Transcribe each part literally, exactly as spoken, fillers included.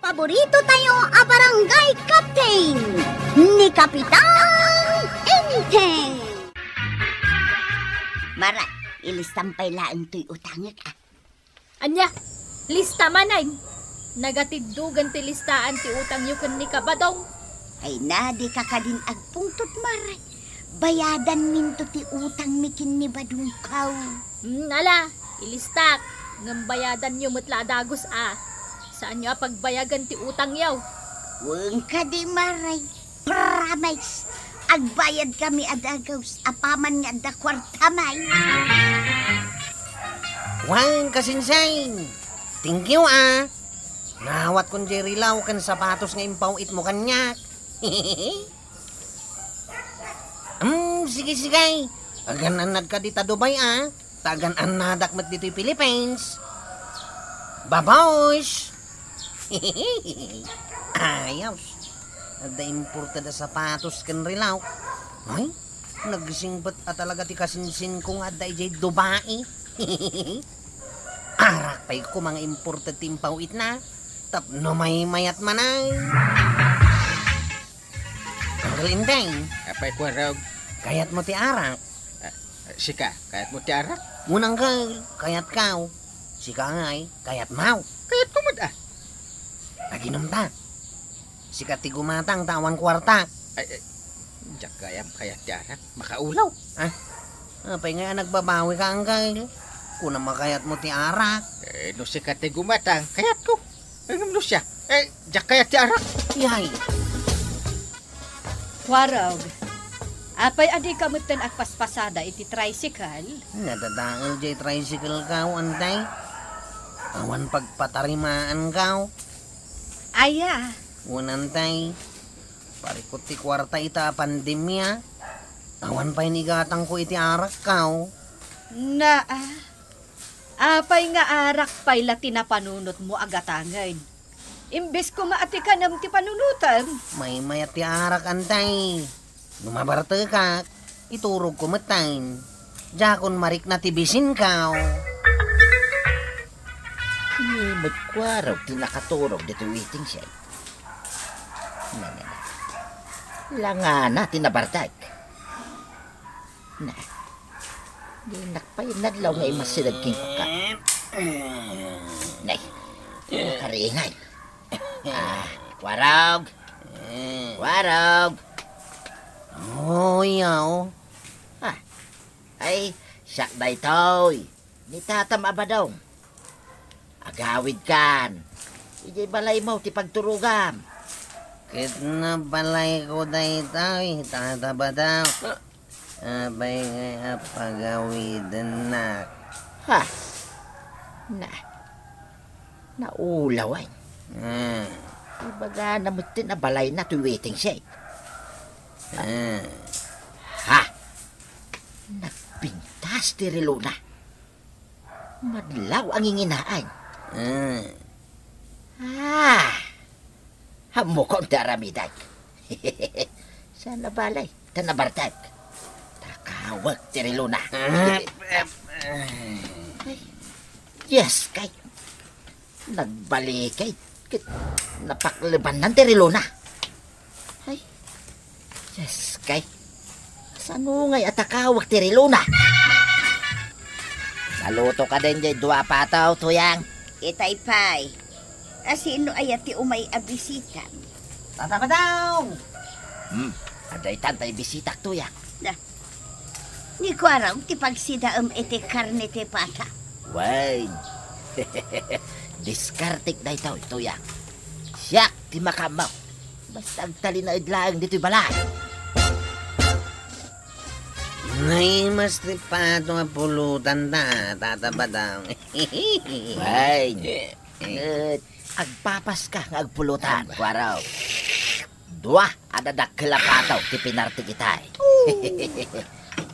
Paborito tayo a barangay captain, ni Kapitan Enteng. Mara, ilistam pay laeng toy utangek, a. Ania? Lista manen? Nagatiddogen ti listaan ti utangyo ken ni Kabadong. Ay na, dika kadin agpungtot, Mara. Bayadanminto ti utangmi ken ni Badong, kaw. Hmm, ala, ilistak. Ngem bayadanyo met la a dagus, a. Saanyo a pagbayagen ti utangyo. Wen kadi, Mara. Promise. Agbayadkami a dagus apaman nga adda kuartami. Wen, kasinsay. Thank you, a. Naawatkon diay rilaw ken sapatos nga impaw-itmo kaniak. Hmm, sige, sige. Agan-annadka dita Dubai, a. Ta agan-annadak met ditoy Philippines. Babush! Ayos. Adda imported a sapatos ken rilaw. Ay, nagsingpet a talaga ti kasinsinko nga adda idiay Dubai. Arak pay koma nga imported ti impaw-itna. Tapno maymayat manen. Uncle Enteng. Apay, Kuarog? Kayatmo ti arak? Ah, sika, kayatmo ti arak? Wen, Uncle, kayatko. Sika ngay, kayatmo? Kayatko met, a. Aginomta. Sika ti gumatang ta awan kuarta. Ay, ay, diak gayam kayat ti arak. Makaulaw. Ah? Apay ngay a nagbabawika, Uncle? Kunam a kayatmo ti arak. Eh, no sika ti gumatang, kayatko. Ngem no siak, eh, diak kayat ti arak. Yay! Kuarog, apay a dika metten agpaspasada iti tricycle? Nadadael diay tricycle-ko, Enteng. Awan pagpatarimaanko. Aya? Wen, Enteng. Parikut ti kuarta ita a pandemia. Awan pay ni igatangko iti arakko. Naa. Apay nga arak pay la ti napanunotmo a gatangen? Imbes koma a ti kanem ti panunotem? Maymayat ti arak, Enteng. No mabartekak, iturogko metten. Diakon marikna ti bisinko. Ni met Kuarog ti nakaturog ditoy waiting shed. Na, na, na. Langana ti nabartek. Na. Dinak pay nadlaw nga imasideg kenkuana. Nay, nakaringay. Ah, Kuarog. Kuarog. Oy, aw. Ah, ay, siak daytoy. Ni Tatam a Badong. Agawidkan. Idiay balaymo ti pagturogam. Ket no balayko daytoy, Tata Badong. Apay ngay a pagawidennak? Ha? Na, naulawan. Ah. Ibagana met ti nabalayna ti waiting shed. Ah. Ha? Nagpintas ti relona. Madlaw a nginginaan. Ah. Ah! Ammokon ti aramidek. Saan a balay ta nabartek. Takawek ti relona. Ah, ay, yes, kay. Nagbalikay. Ket napaklebannan ti relona. Ay, yes, kay. Saan ngay a takawek ti relona? Naluto ka din diay dua a pataw, Tuyang? Itay pay. A, sino aya ti umay a bisitam? Tata Badong! Hmm, adda itan tay bisitak, Tuyang. Da. Ni Kuarog ti pagsidaem iti karne ti pata. Wen. Diskartek daytoy, Tuyang. Siak ti makaammo. Basta agtalinaed laeng ditoy balay. Naimas ti pato nga pulutan ta, Tata Badong. Wen. Eh, agpapaska nga agpulutan, Kuarog. Dua a dadakkel a pataw ti pinartik itay.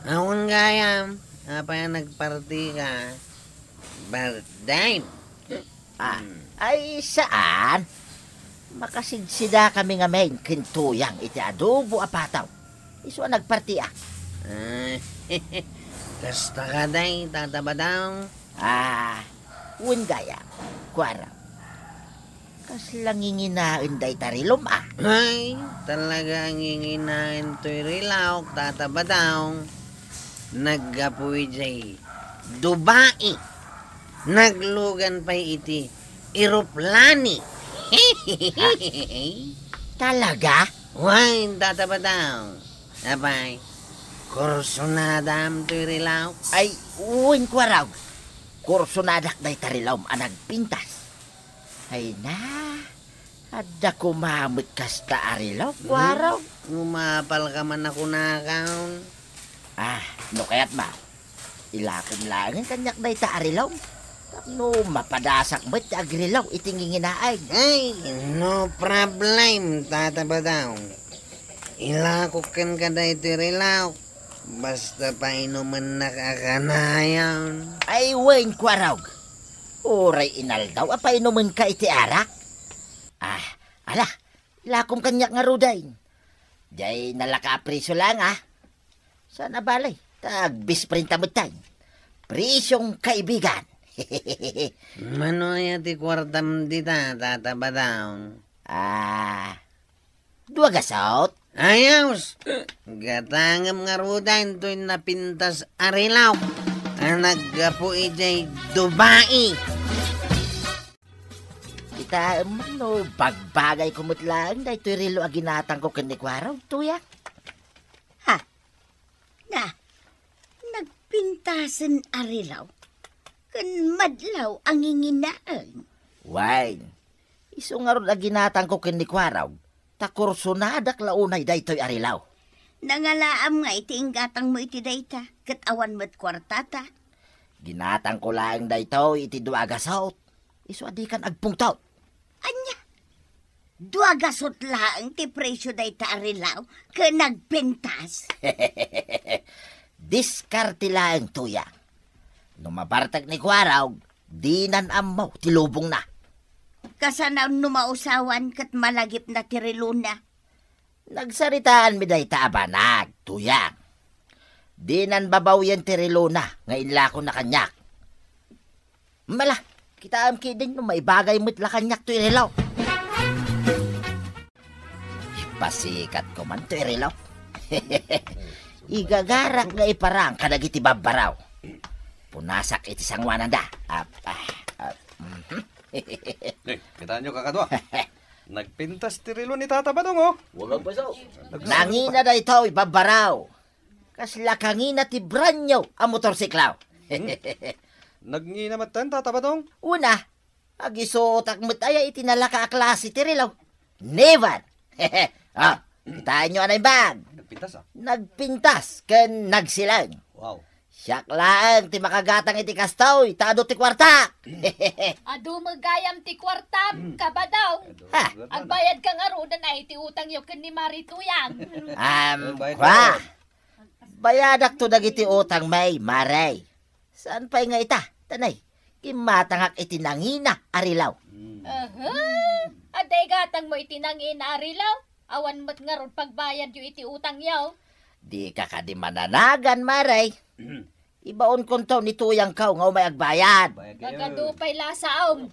Awan gayam, apay a nagpartika? Birthday? Ah, hmm. Ay, saan? Makasidsidakami ngamin ken Tuyang iti adobo a pataw. Isu a nagparti, a. Ah, kasta ka, day, Tata Badong. Ah, wen gayam, Kuarog. Kasla nginginaen dayta rilom, a. Ay, talaga nginginaen toy rilawk, Tata Badong. Naggapu idiay Dubai. Naglugan pay iti eroplani. Ha? Talaga? Wen, Tata Badong. Apay, kursunadam toy rilawk? Ay, wen, Kuarog. Kursunadak dayta rilom a nagpintas. Ay na, adda koma met kasta a rilom, Kuarog. Hmm? Umapal ka man a kunakon. Ah, no kayat ba? Ilakom laengen kaniak dayta a rilom. Tapno mapadasak met ti agrilom iti nginginaen. Ay, no problem, Tata Badong. Ilakok kenka daytoy rilawk. Basta painumennak a kanayon. Ay, wen, Kuarog. Uray inaldaw a painumenka iti arak. Ah, ala, ilakom kaniak ngaruden. Diay nalaka a presyo laeng, a. Saan a bale, ta agbesprenta metten. Presyong kaibigan. Mano aya ti kuartam dita, Tata Badong? Ah, dua gasot? Ayos! Gatangem ngaruden toy napintas a rilawk a naggapu idiay Dubai. Kitaem no bagbagayko met laeng daytoy rilom a ginatangko ken ni Kuarog, Tuyang. Ha? Na, nagpintasen a rilom ken madlaw a nginginaen. Wen, isu ngarud a ginatangko ken ni Kuarog, ta kursunadak la unay daytoy a rilom. Nangalaam nga iti inggatangmo iti dayta, ket awan met kuartata. Ginatangko laeng daytoy iti dua a gasot. Isu a dikan agpungtot. Ania? Dua gasot laeng ti presyo dayta a rilom ken nagpintas? Diskarte laeng, Tuyang. No mabartek ni Kuarog, dinan ammo ti lubongna. Kasano no mausawan ket malagipna ti rilona? Nagsaritaanmi dayta a banag, Tuyang. Dinan babawian ti rilona nga ilakona kaniak. Mala, kitaem ketdin no maibagay met la kaniak toy rilom. Ipasikatko man toy rilom. Igagarak nga iparang kadagiti babbaraw. Punasak iti sangoananda. Ap-, ah, ap-, mhm. Eh, kitaenyo, kakadua. Nagpintas ti relo ni Tata Badong, oh. Wagang pasaw. Nangina daytoy, babbaraw. Kasla kangina ti brand new a motorsiklo. Hmm. Nagngina metten, Tata Badong? Una, agisuotak met aya iti nalaka a klase ti relo. Never! Ah, kitaenyo a naimbag. Nagpintas, ah. Nagpintas ken nagsileng. Wow. Siak laeng ti makagatang iti kastoy, ta adu ti kuartak. Adu met gayam ti kuartam, Kabadong. Ha? Agbayadka ngaruden a iti utangyo ken ni Mari Tuyang. Am, Bayad kua. Bayadakto dagiti utangmi, Mari. Saan pay nga ita, tanay, kimmatangak iti nangina a relo. Hmm. Aha! Adda igatangmo iti nangina a relo? Awan met ngarud pagbayadyo iti utangyo. Dika kadi mananagan, Mari. Ibaonkonto ni Tuyangko nga umay agbayad. Bayad kayo. Nagadu pay la saom.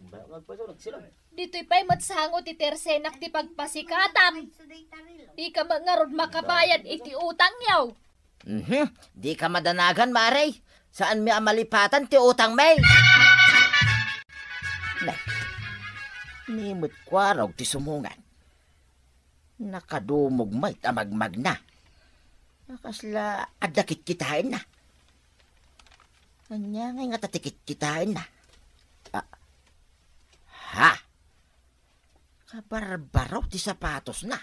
Ditoy pay met sango ti tersenak ti pagpasikatam. Dika met ngarud makabayad iti utangyo. Mhm. Dika madanagan, Mari. Saanmi a malipatan ti utangmi. Nay, ni met Kuarog ti sumungan. Nakadumog met a magmagna. Kasla adda kitkitaenna. Ania ngay ngata ti kitkitaenna? Ah. Ha? Kabarbaro ti sapatosna.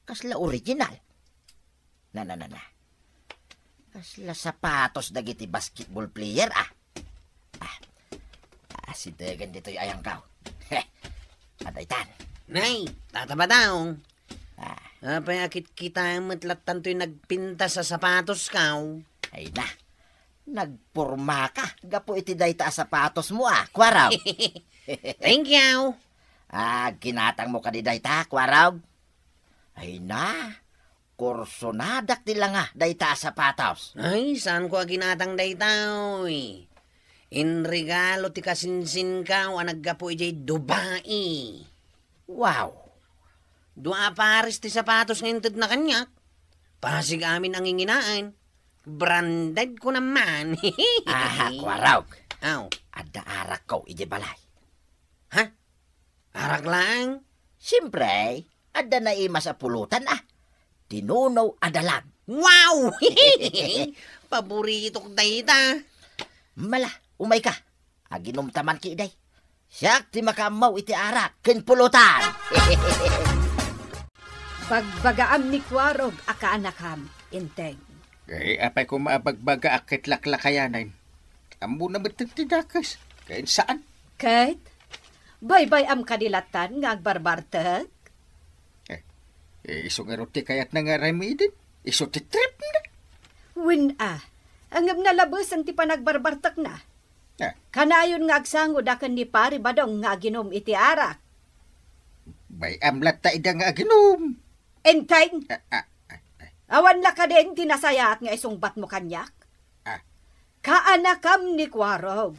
Kasla original. Na, na, na, na. Kasla sapatos dagiti basketball player, ah. Ah. Ah, sidegen ditoy ayangkaw. Heh. Adaytan. Nay, Tata Badong. Ah. Apay a kitkitaem met lattan toy nagpintas a sapatoskaw? Ay na. Nagpormaka gapu iti dayta a sapatosmo, ah, Kuarog. Thank you. Ah, ginatangmo kadi dayta, Kuarog? Ay na, kursonadak ti langa dayta a sapatos. Ay, saanko a ginatang daytoy. Inregalo ti kasinsinkaw a naggapu idiay Dubai. Wow! Dua a pares ti sapatos nga intedna kaniak. Pasig amin a nginginaen. Branded ko naman. Aha, Kuarog. Aw. Adda arakko idiay balay. Ha? Arak laeng? Siempre, adda naimas a pulutan, a. Tinuno a dalag. Wow! Paboritok dayta. Mala, umayka. Aginumta man kadi. Siak ti makaammo iti arak ken pulutan. Bagbagaam ni Kuarog a kaanakam, Enteng. Eh, apay koma a bagbagaak ket laklakayanen? Ammona met ti dakes. Ken saan? Ket, baybay-am kadi lattan nga agbarbartek? Eh, eh, isu ngarud ti kayatna nga aramiden? Isu ti tripna? Wen a, ngem nalabesen ti panagbarbartekna. Ah. Kanayon nga agsangod a ken ni Pari Badong nga aginum iti arak. Bay-am latta ida nga aginum. Enteng! Ah, ah, ah, ah. Awan la kadin ti nasayaat nga isungbatmo kaniak? Ah. Kaanakam ni Kuarog.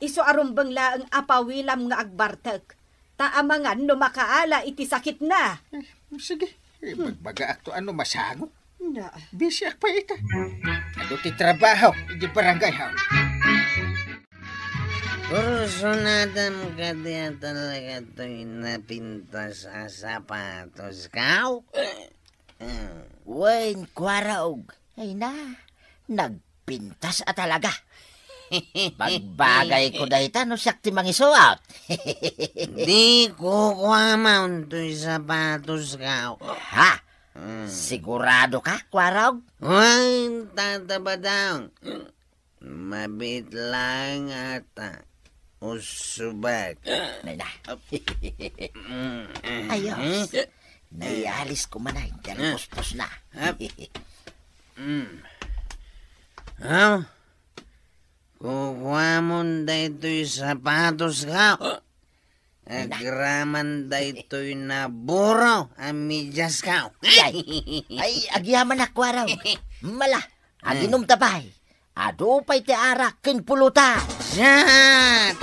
Isu a rumbeng laeng a pawilam nga agbartek. Ta amangan no makaala iti sakitna. Eh, sige. Eh, hmm. Bagbagaakto a no masango. Na. Bisiak pay ita. Adu ti trabaho, iti barangay hall. Kursunadam kadi a talaga toy napintas a sapatos, kaw? Wen, Kuarog. Ay na, nagpintas a talaga. Bagbagay ko dayta no siak ti mangisuot. Di kukuamon toy sapatos, kaw. Ha? Mm. Sigurado ka, Kuarog? Wen, Tata Badong. Mabiit laeng ata. Usubak. Nay na. Ap-, mm, mm, Ayos. Mm. Naialis ko man ay, dahil Ah. puspos na. Ap-, mm. Aw, kukuamon daytoy sapatos, kaw. Ay, na. Agraman daytoy naburo a medias, kaw. Ay, ay, agyamanak, Kuarog. Mala, Eh. aginumta pay. Adu pay ti arak ken pulutan. Shot!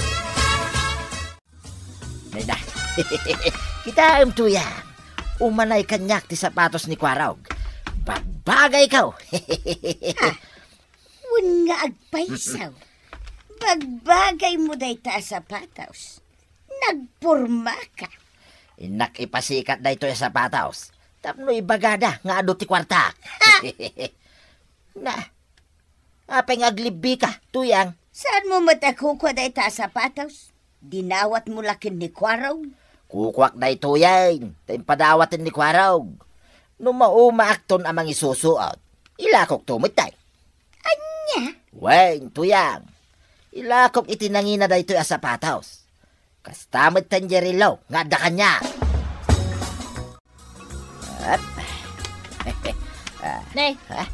Ay, na. Kitaem, Tuyang. Umanay kaniak ti sapatos ni Kuarog. Bagbagay, kaw. Ha? Wen nga agpayso. Bagbagaymo dayta a sapatos. Nagpormaka. Innak ipasikat daytoy a sapatos tapno ibagada nga adu ti kuartak. Ha? Na, apay nga aglibbika, Tuyang? Saanmo met a kukua dayta a sapatos? Dinawatmo la ken ni Kuarog? Kukuak daytoyen, ta impadawaten ni Kuarog. No maumaakton a mangisusuot, ilakokto met tay. Ania? Wen, Tuyang. Ilakok iti nangina daytoy a sapatos. Kasta met ten Jerilo nga adda kaniak. Ap. Ah. Ne, Ha?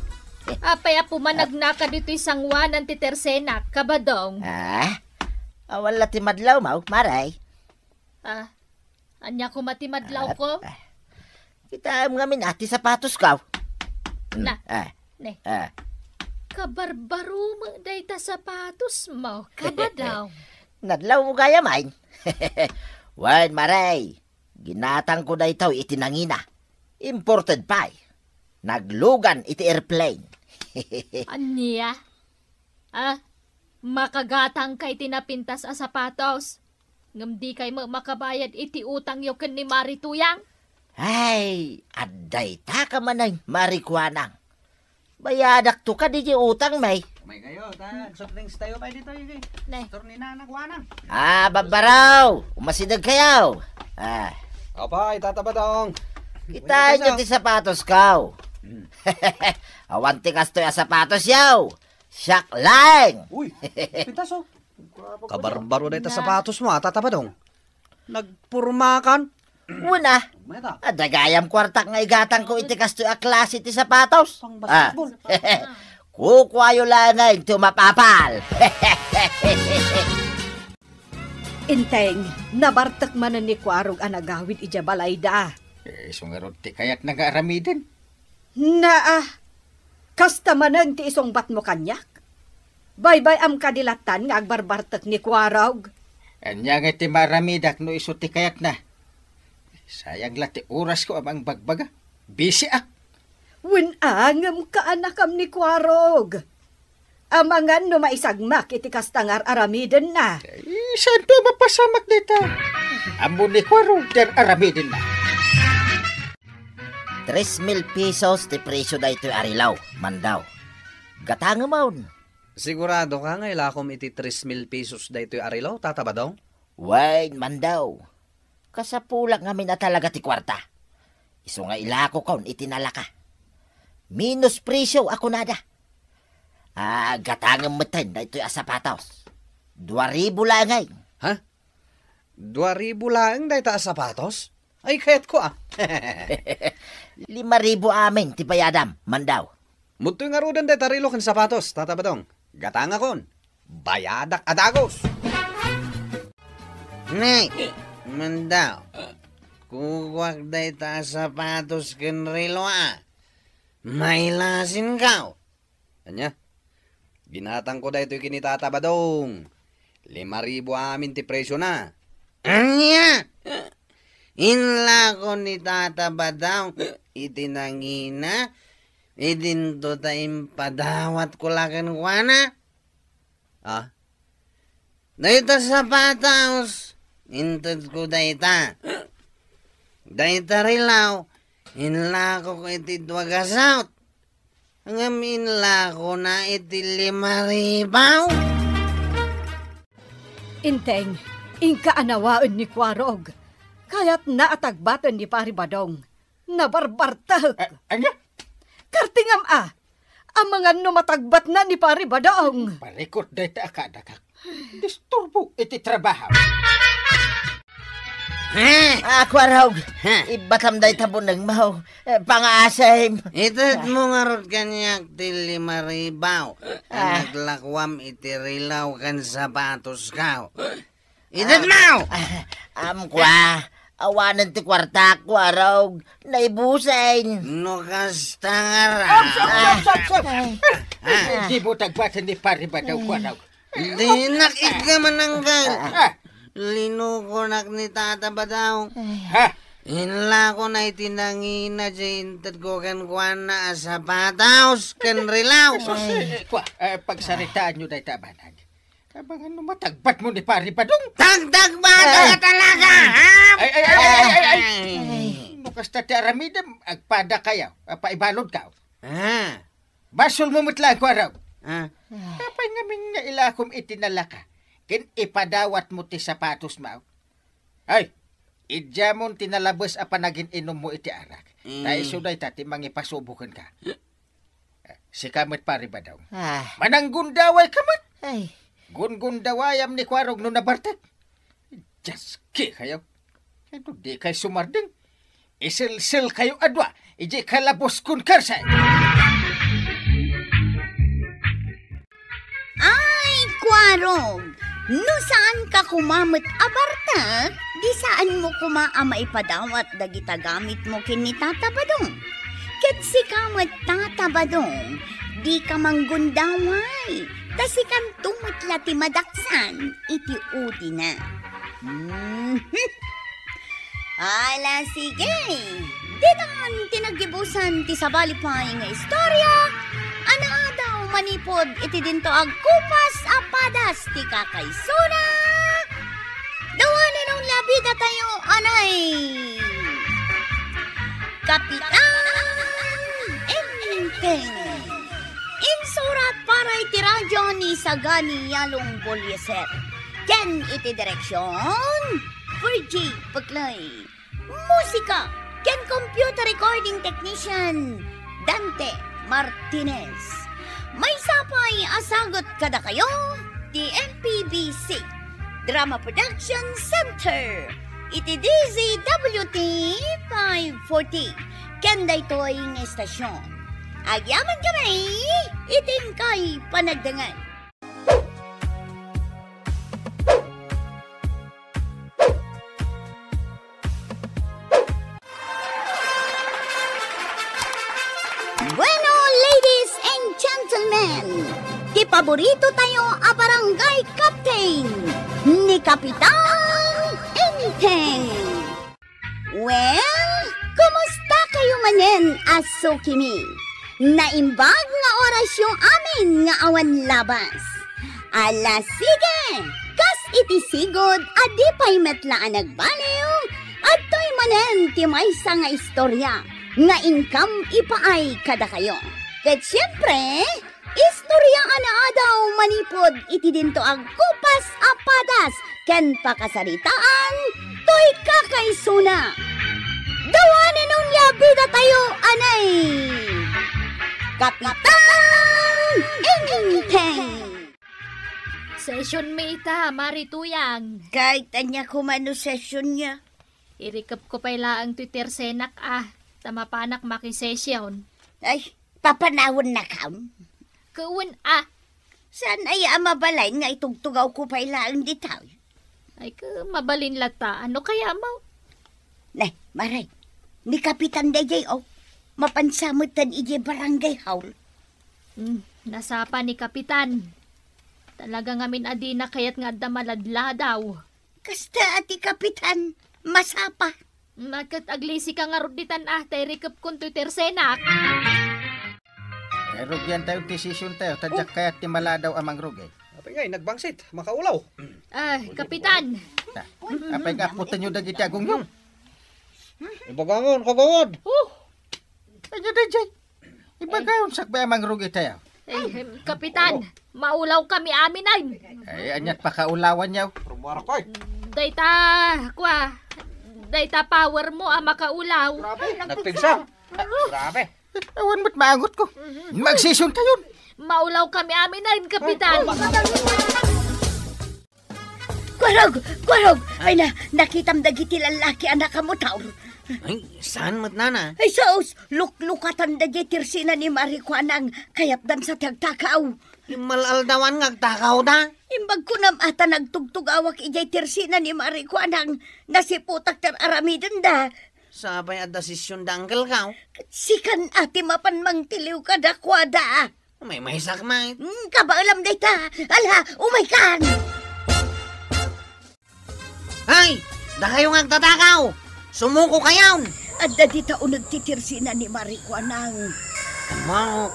apay a pumanagnaka ditoy sangoanan ti tersenak, Kabadong? Ah? Awan la ti madlawmo, Mare. Ah, ania koma ti madlawko? Ap. Kitaem ngamin a ti sapatosko. Na. Ah. Ne. Ah. Kabarbaro met dayta sapatosmo, Kabadong. Nadlawmo gayam. Wen, Mare, ginatangko daytoy iti nangina. Imported pay. Naglugan iti airplane. Ania? Ah, makagatangka iti napintas a sapatos, ngem dikay met makabayad iti utangyo ken ni Mari Tuyang? Ay, adda ita ka manen, Mari Kuanang. Bayadakto kadi diay utangmi. Umay kayo, ta, soft drinks tayo pa dito, Iggy. Ne. Store ni Nana Kuanang. Ah, babbaraw, umasideg kayo. Ah. Apay, Tata Badong. Kitaenyo ti sapatosko. Hmm. Awan ti kastoy a sapatosyo. Siak laeng. Uy, pintas, oh. Kabarbaro dayta sapatosmo, a, Tata Badong. Nagpormakan. Wen a. Meta. Adda gayam kuartak nga igatangko iti kastoy a klase ti sapatos. Pang basketball. Ah. Kukuayo laeng ti umapapal. Enteng, nabartek manen ni Kuarog a nagawid idiay balayda. Eh, isu ngarud ti kayatna nga aramiden. Naa, kasta manen ti isungbatmo kaniak? Baybay-am kadi lattan nga agbarbartek ni Kuarog? Ania ngay ti maaramidak no isu ti kayatna? Sayang la ti orasko a mangbagbaga. Bisiak. Wen a, ngem kaanakam ni Kuarog. Amangan no maisagmak iti kasta nga ar-aramidenna. Ay, saanto a mapasamak dayta? Ammo ni Kuarog ti ar-aramidenna. Tres mil pesos ti presio daytoy a rilaw, Mandaw. Gatangemon. Sigurado ka nga ilakom iti tres mil pesos daytoy a rilaw, Tata Badong? Wen, Mandaw. Kasapulak ngamin a talaga ti kuarta. Isu nga ilakokon iti nalaka. Minus presio a kunada. Ah, gatangem metten daytoy a sapatos. Dua ribu laeng. Ha? Dua ribu laeng dayta a sapatos? Ay, kayatko, ah. Lima ribu amin ti bayadam, Mandaw. Mudtoy ngaruden dayta rilaw ken sapatos, Tata Badong. Gatangakon. Bayadak a dagus. Ne, Mandaw. Kukuak dayta a sapatos ken rilaw, ah. Mailasinkaw. Ania? Ginatangko daytoy ken ni Tata Badong. Lima ribu amin ti presiona. Ania? Inlako ni Tata Badong iti nangina, idinto ta impadawatko la kenkuana. Ah? Dayta sapatos, intedko dayta. Dayta rilaw, inlakok iti dua gasut. Ngem inlakona iti lima ribu. Inteng, inka a nawaen ni Kuarog. Kayatna a tagbaten ni Pari Badong. Nabarbartek. A-, ania? Kartingam a. Amangan no matagbatna ni Pari Badong. Parikot dayta a kadakak. Disturbo iti trabaho. Ah, Kuarog. Ha? Ibbatam dayta bunengmo. Eh, pangaasim. Itedmo ngarud kaniak ti lima ribu. Ah. Naglakuam iti rilaw ken sapatosko. Itedmo! Ah, amko a. Awanen ti kuartak, Kuarog. Naibusen. No kasta ngarud. Ops, ops, ops, ops, ops. Ay. Ah. Dimo tagbaten ni Pari Badong, Kuarog. Dinak ikka mananggal. Ah. Linukonak ni Tata Badong. Ha? Inlakona iti nangina diay intedko kenkuana a sapatos ken rilaw. Sus, eh, eh, kua, eh, pagsaritaanyo dayta a banag. Amangan no matagbatmo ni Pari Badong. Tagtagbata ka talaga, ha? Ay, ay, ay, ay, ay, ay. Ay. No kasta ti aramidem, agpadakayo, a paibaludko. Ah. Basolmo met laeng, Kuarog. Ah. Apay ngamin nga ilakom iti nalaka, ken ipadawatmo ti sapatosmo? Ay, idiamon ti nalabes a panagin-inummo iti arak. Mm. Ta isu dayta ti mangipasubo kenka. Sika met, Pari Badong. Ah. Mananggundawayka met. Ay. Gungundawayam ni Kuarog no nabartek. Diaske kayo. Kano dikay sumardeng? Iselselkayo a dua idiay kalabos kon karsel. Ay, Kuarog, no saanka koma met a bartek, di saanmo koma a maipadawat dagita gamitmo ken ni Tata Badong. Ket sika met, Tata Badong, dika manggundaway, ta sikanto met la ti madaksan iti udina. Mhm. Ala, sige. Ditan ti naggibusan ti sabali pay nga istorya a naadaw manipud iti dinto agkupas a padas ti kakaisuna. Dawanen on la bidatayo, anay! Kapitan Enteng. Insurat para iti radyo ni Sagani Yalong Bolieser. Ken iti direksion, Virgie Peclay. Musika ken computer recording technician, Dante Martinez. Maysa pay a sagut kadakayo ti M P B C Drama Production Center iti D Z W T five forty. Ken daytoy nga estasion, agyamankami iti inkay panagdengngeg. Bueno, ladies and gentlemen, ti paborito tayo a barangay captain, ni Kapitan Enteng. Well, kumusta kayo manen a sukimi? Naimbag nga orasyo amin nga awan labas. Ala, sige! Kas iti sigud a di pay met la a nagbaliw, adtoy manen ti maysa nga istorya nga inkam ipaay kadakayo. Ket siempre, istoryaan a daw manipud iti dinto agkupas a padas ken pakasaritaan toy kakaisuna. Dawanen onia bida tayo anay Kapitan Enteng. Session mi ita, Mari Tuyang. Kay tanya kumano session niya. Irikep ko pay laeng ti tersenak a, ta mapanak makisession. Ay, papanawennakon? Wen a. Saan aya a mabalin nga itugtugawko pay laeng ditoy? Ay, ka, mabalin latta. Ano kaya mo? Ne, Mari, ni Kapitan dayjay, o. Mapansa metten idiay barangay hall. Hmm, nasapa ni Kapitan. Talaga ngamin a dina kayat nga adda maladladaw. Kasta a ti Kapitan, masapa. Naket aglisi ka ngarud ditan a, ta irikepkon toy tersenak. Ay, rugian tayo ti session tayo, ta diak kayat ti maladaw a mangrugi. Apay ngay, nagbangsit, makaulaw. Ay, Kapitan. Na, apay nga aputan nyo dagiti agongyo? Ibagangon, kagawad. Oh, Anya dayjay? Ibagayon sakbay a mangrugi tayo. Eh, em, Kapitan, maulaw kami amin ay. Ay, anyat pakaulawan niyo? Rumara ko ay. Dayta, kwa, dayta power mo a makaulaw. Grabe, nagpigsa. Grabe. Awan mo't maangot ko. Magsession tayo. Maulaw kami amin ay, Kapitan. Kuarog! Kuarog! Ay na, nakitam dagiti lallaki a nakamotor. Ay, saan met nana? Ay, sus! Luklukatan da diay tersina ni Mari Kuanang, kayatdan sa ti agtakaw. Mal-aldawan nga agtakawda? Imbag kunam a ta nagtugtugawak idiay tersina ni Mari Kuanang, nasiputak ti ar-aramidenda. Sapay adda session da, Uncle Kao? Sikan a ti mapan mangtiliw kadakuada. Maymaysak met. Mm, kabaelam dayta. Ala, umaykan! Ay! Dakayo nga agtatakaw! Sumukokayon! Adda dita uneg ti tersina ni Mari Kuanang. Ammok,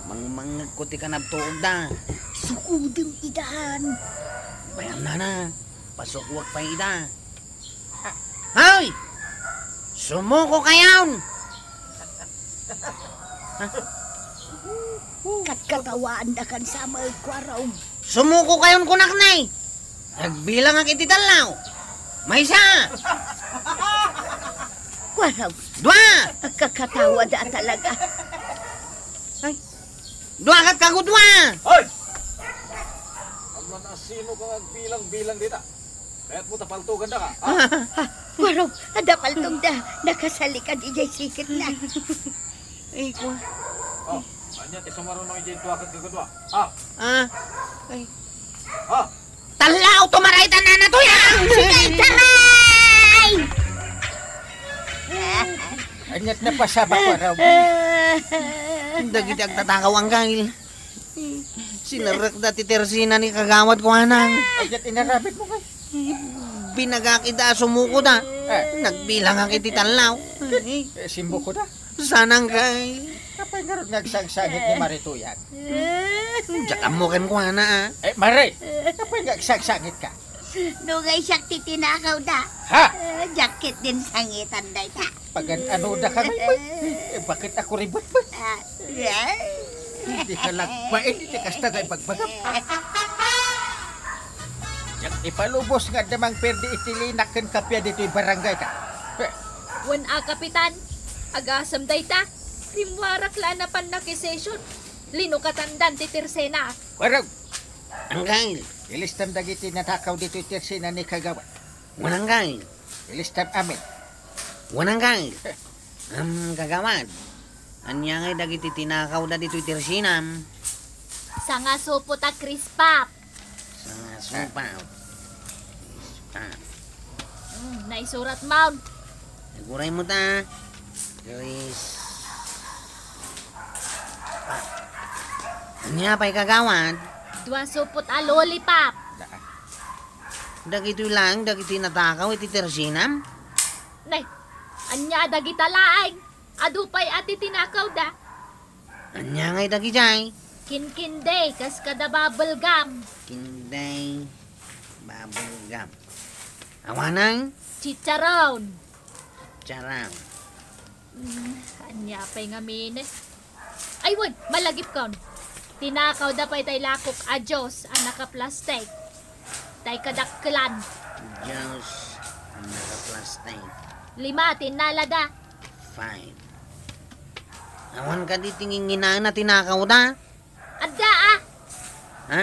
mangmangngegko ti kanabtuogda. Sukudem idan. Bayam nana, pasukoak pay ida. Hoy! Sumukokayon! Katkatawaandakan sa met, Kuarog. Sumukokayon kunak ne! Agbilangak iti tallaw. Maysa! Kuarog. Dua! Agkakatawada talaga. Ay. Dua ket kagudua! Hoy! Ammo no sino ka nga agbilang-bilang dita. Kayatmo ta paltoganda ka, ha? Ah, Kuarog, adda paltogda. Nakasalikan idiay siketna. Ay, kwa. Oh, ania ti sumaruno idiay dua ket kagudua? Ah. Ah. Ay. Ah. Tallaw, tumaray ta nana, Tuyang! Ay, taray! Aniat napasabak, Kuarog? Dagiti agtatakaw, Anggail. Sinerrekda ti tersina ni Kagawad Kuanang. Ay, ket inarabit mo kay? Binagak ida a sumukoda. Eh. Nagbilangak iti tallaw. Eh, simbukoda? Sanang kay. Apay ngarud nga agsangsangit ni Mari Tuyang? Diak ammo kenkuana, a. Eh, Mari, apay nga agsangsangit ka? Nungay siak ti tinakawda. Ha? Eh, diak ketdin sangitan dayta. Pagan-anoda ka ngay, Mari? Eh, bakit ako ribot, Mari? Ah, yeah. Hindi ka lagpain, hindi kasta nga ibagbagam. Diak ipalubos nga adda mangperdi iti linak ken kappia ditoy barangay ta. Eh. Wen a, Kapitan, agasem dayta. Rimmuarak la a napan nakisession. Linukatandan ti tersena. Warag! Anggail! Ilistam dagiti natakaw ditoy tersena ni Kagawad. Wen, Anggail. Ilistam amin. Wen, Anggail. Am, Kagawad. Ania ngay dagiti tinakawda ditoy tersenam? Sangasupot a Crisp Pop. Sangasupot. Crisp Pop. Hmm, naisurat maon. Aguray mo ta. Crisp Pop. Ania pay, Kagawad? Dua supot a lollipop. Dagitoy laeng dagiti natakaw iti tersinam? Nay, ania dagita laeng? Adu pay a ti tinakawda. Ania ngay dagijay? Kinkinday, kas kada bubble gum. Kinday, bubble gum. Awanan? Chicharon. Chicharon. Hmm, ania pay ngamin? Ay, wen, malagipkon. Tinakawda pay tay lakok a juice a naka-plastic. Tay kadakkelan. Juice a naka-plastic. Lima ti innalada. Five. Awan kadi ti nginginaen a tinakawda? Adda, a. Ha?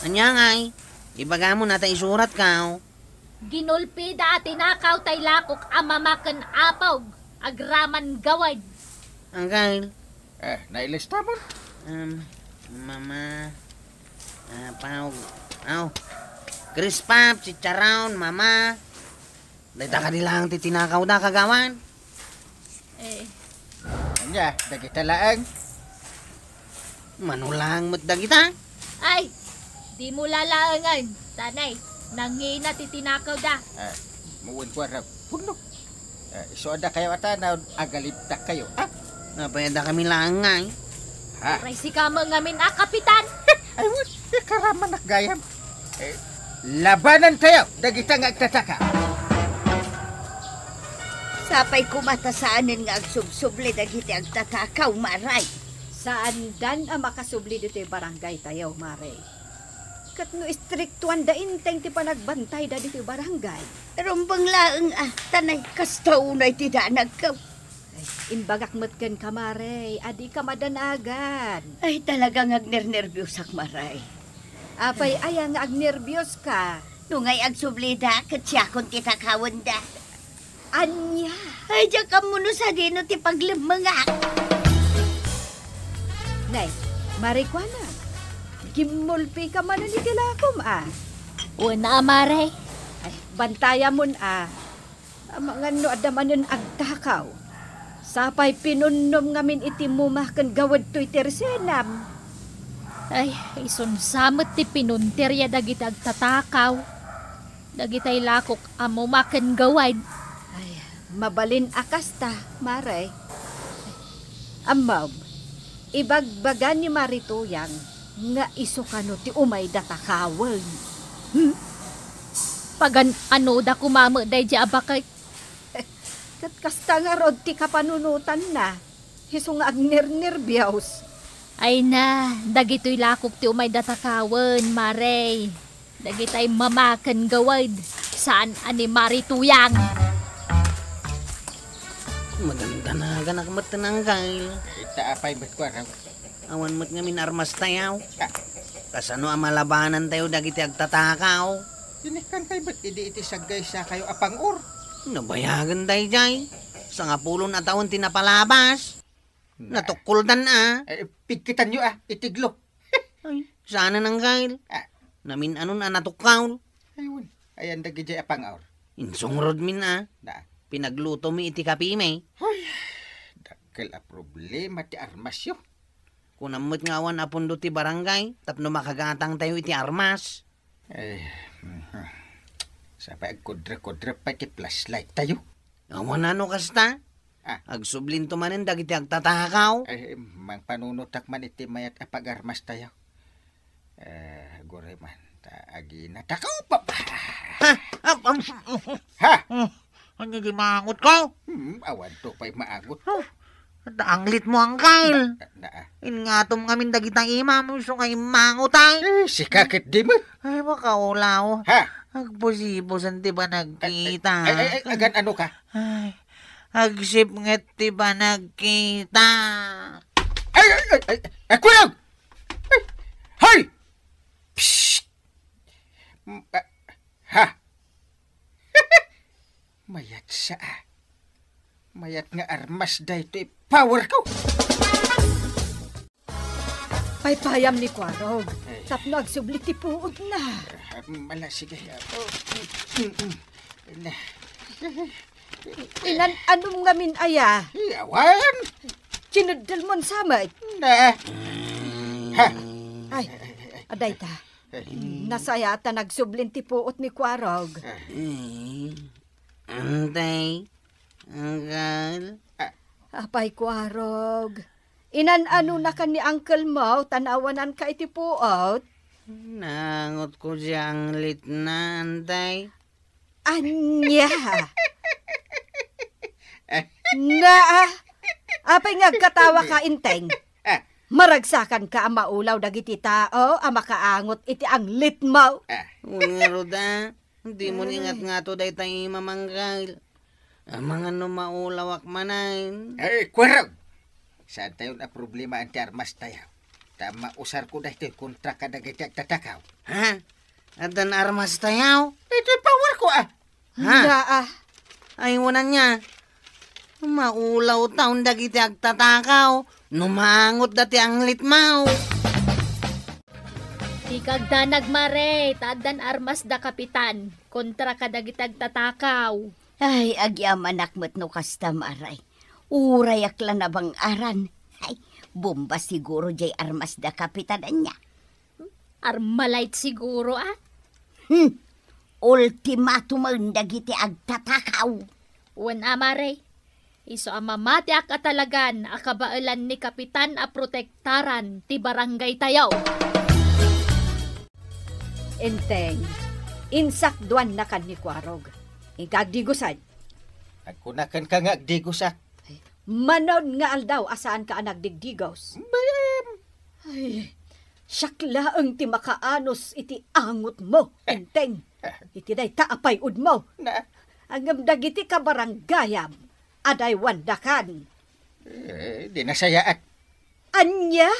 Ania ngay? Ibagamon a ta isuratko. Ginulpida a tinakaw tay lakok a mama ken apog, agraman gawad. Anggal. Eh, nailistamon? Um, mama, apog, aw, crisp pop, chicharon, mama. Dayta kadi laeng ti tinakawda, kagawad? Eh. Ania, dagita laeng? Mano laeng met dagita? Ay, dimo lalaengen. Tanay, nangina ti tinakawda. Ah, mawen ko a pudno. Ah, isu a dakayo a tanaw, agalibdakkayo, ha? Apay a dakami laeng ngay? Ha? Uray sika met ngamin a kapitan. Ay, wen, ikaramanak gayam. Eh, labanantayo dagita nga agtataka. Sapay koma ta saanen nga agsubsubli dagiti agtatakaw, Mare. Saandan a makasubli ditoy barangaytayo, Mare. Ket no istriktuanda inteng ti panagbantayda ditoy barangay. Rumbeng laeng, a, tanay, kasta unay ti danagko. Ay, imbagak met kenka, Mare, a dika madanagan. Ay, talaga nga agnernerbiosak, Mare. Apay aya nga agnerbioska? No ngay agsublida, ket siakon ti takawenda. Ania? Ay, diak ammo no sadino ti paglemmengak. Nay, Mare Kuana, gimmulpika manen iti lakom, a? Wen a, Mare. Ay, bantayamon, a. Amangan no adda manen agtakaw. Sapay pinunnom ngamin iti muma ken gawedto iti resenam. Ay, isunsa met ti pinunterya dagiti agtatakaw. Dagitay lakok a muma ken gawed. Ay, mabalin a kasta, Mare. Ammom, ibagbaga ni Mare Tuyang nga isu kano ti umayda takawen. Hmm? Pagan-anoda koma met daydiay a baket. Ket kasta ngarud ti kapanunotanna, isu nga agnernerbios. Ay na, dagitoy lakok ti umayda takawen, Mare. Dagitay mama ken gawed, saan a ni Mare Tuyang. Madandanaganak met ti nanggail. Ita apay met kuarang. Awan met ngamin armastayo. Ah. Kasano a malabanantayo dagiti agtatakaw? Tinikkantay met idi iti saggaysakayo a pang-or. Nabayagen daydiay. Sangapulo a tawen ti napalabas. Na. Natukkoldan a. Eh, pigkitanyo a, itiglo. Ay, saan a nanggail. Ah. Namin-anon a natukkaw. Ay, wen. Ayan dagidiay a pang-or. Insungrod min a. Na. Pinagluto mi iti kapi mi. Hoy, dakkel a problema ti armasyo. Kunam met nga awan a pundo ti barangay tapno makagatangtayo iti armas. Eh, mhm. Sapay agkudre-kudre pay ti flashlight tayo. Awan a no kasta? Ah. Agsublinto manen dagiti agtatakaw. Eh, mangpanunotak man iti mayat a pag-armas tayo. Eh, gure man, ta agina. Takaw, papa! Ha? Ah, um, Ha? Hmm, ania di maangotko? Hmm, awan to pay maangot. Huh, ta anglitmo, Angkel. Na, na, ah. Ingatom ngamin dagita imam, isu nga immangot, ay. Eh, sika ket di met. Ay, makaulaw. Ha? Agpusipusan ti panagkita. Ay, ay, ay, agan-ano ka? Ay, agsipnget ti panagkita. Ay, ay, ay, ay, ay, kulog! Ay, hoy! Psst! M-, ah, ha? Mayat sa, ah. Mayat nga armas daytoy power ko. Paypayam ni Kuarog, eh, tapno agsubli ti puotna. Ah, mala, sige. Oh, mm, mm, mm. Na. Inan-anom ngamin aya? Awan. Kinuddelmon sa met. Na. Ha? Ay. Ay, ay, ay, ay. Adayta. Nasayaat ta nagsublin ti puot ni Kuarog. Eh, Antay, Anggal. Apay, Kuarog. Inan-ano nakan ni uncle mo, ta naawananka iti puot? Naangotko diay anglitna, Antay. Ania? Naa, apay nga agkatawaka, Enteng? Ah. Maragsakanka a maulaw dagiti tao a makaangot iti anglitmo. Ah. Wen ngarud, dimo ni ngatngato dayta, Imam Anggal. Amangan no maulawak manen. Eh, Kuarog! Saantayon a problema ti armastayo. Ta mausarko daytoy kontra kadagiti agtatakaw. Ha? Addan armastayo? Daytoy powerko, ah. Ha? Nia, ah. Ay, wen ania. Maulawtaon dagiti agtatakaw no maangotda ti anglitmo. Dika agdanag, Mare, ta addan armasda, Kapitan, kontra kadagiti agtatakaw. Ay, agyamanak met no kasta, Mare. Urayak la nabang-aran. Ay, bomba siguro diay armasda, Kapitan, ania? Armalite siguro, ah? Hmm. Ultimatumen dagiti agtatakaw. Wen a, Mare. Isu a mamatiak a talagan a kabaelan ni Kapitan a protektaran ti barangaytayo. Enteng, insakduannakan ni Kuarog. Inka agdigosan. Agkunakanka nga agdigosak. Manaon nga aldaw a saanka a nagdigdigos. Bayam. Ay, siak laeng ti makaanus iti angotmo, Enteng. Iti dayta a pay-udmo. Na? Ngem dagiti kabaranggayam, adaywandakan. Eh, di nasayaat. Ania?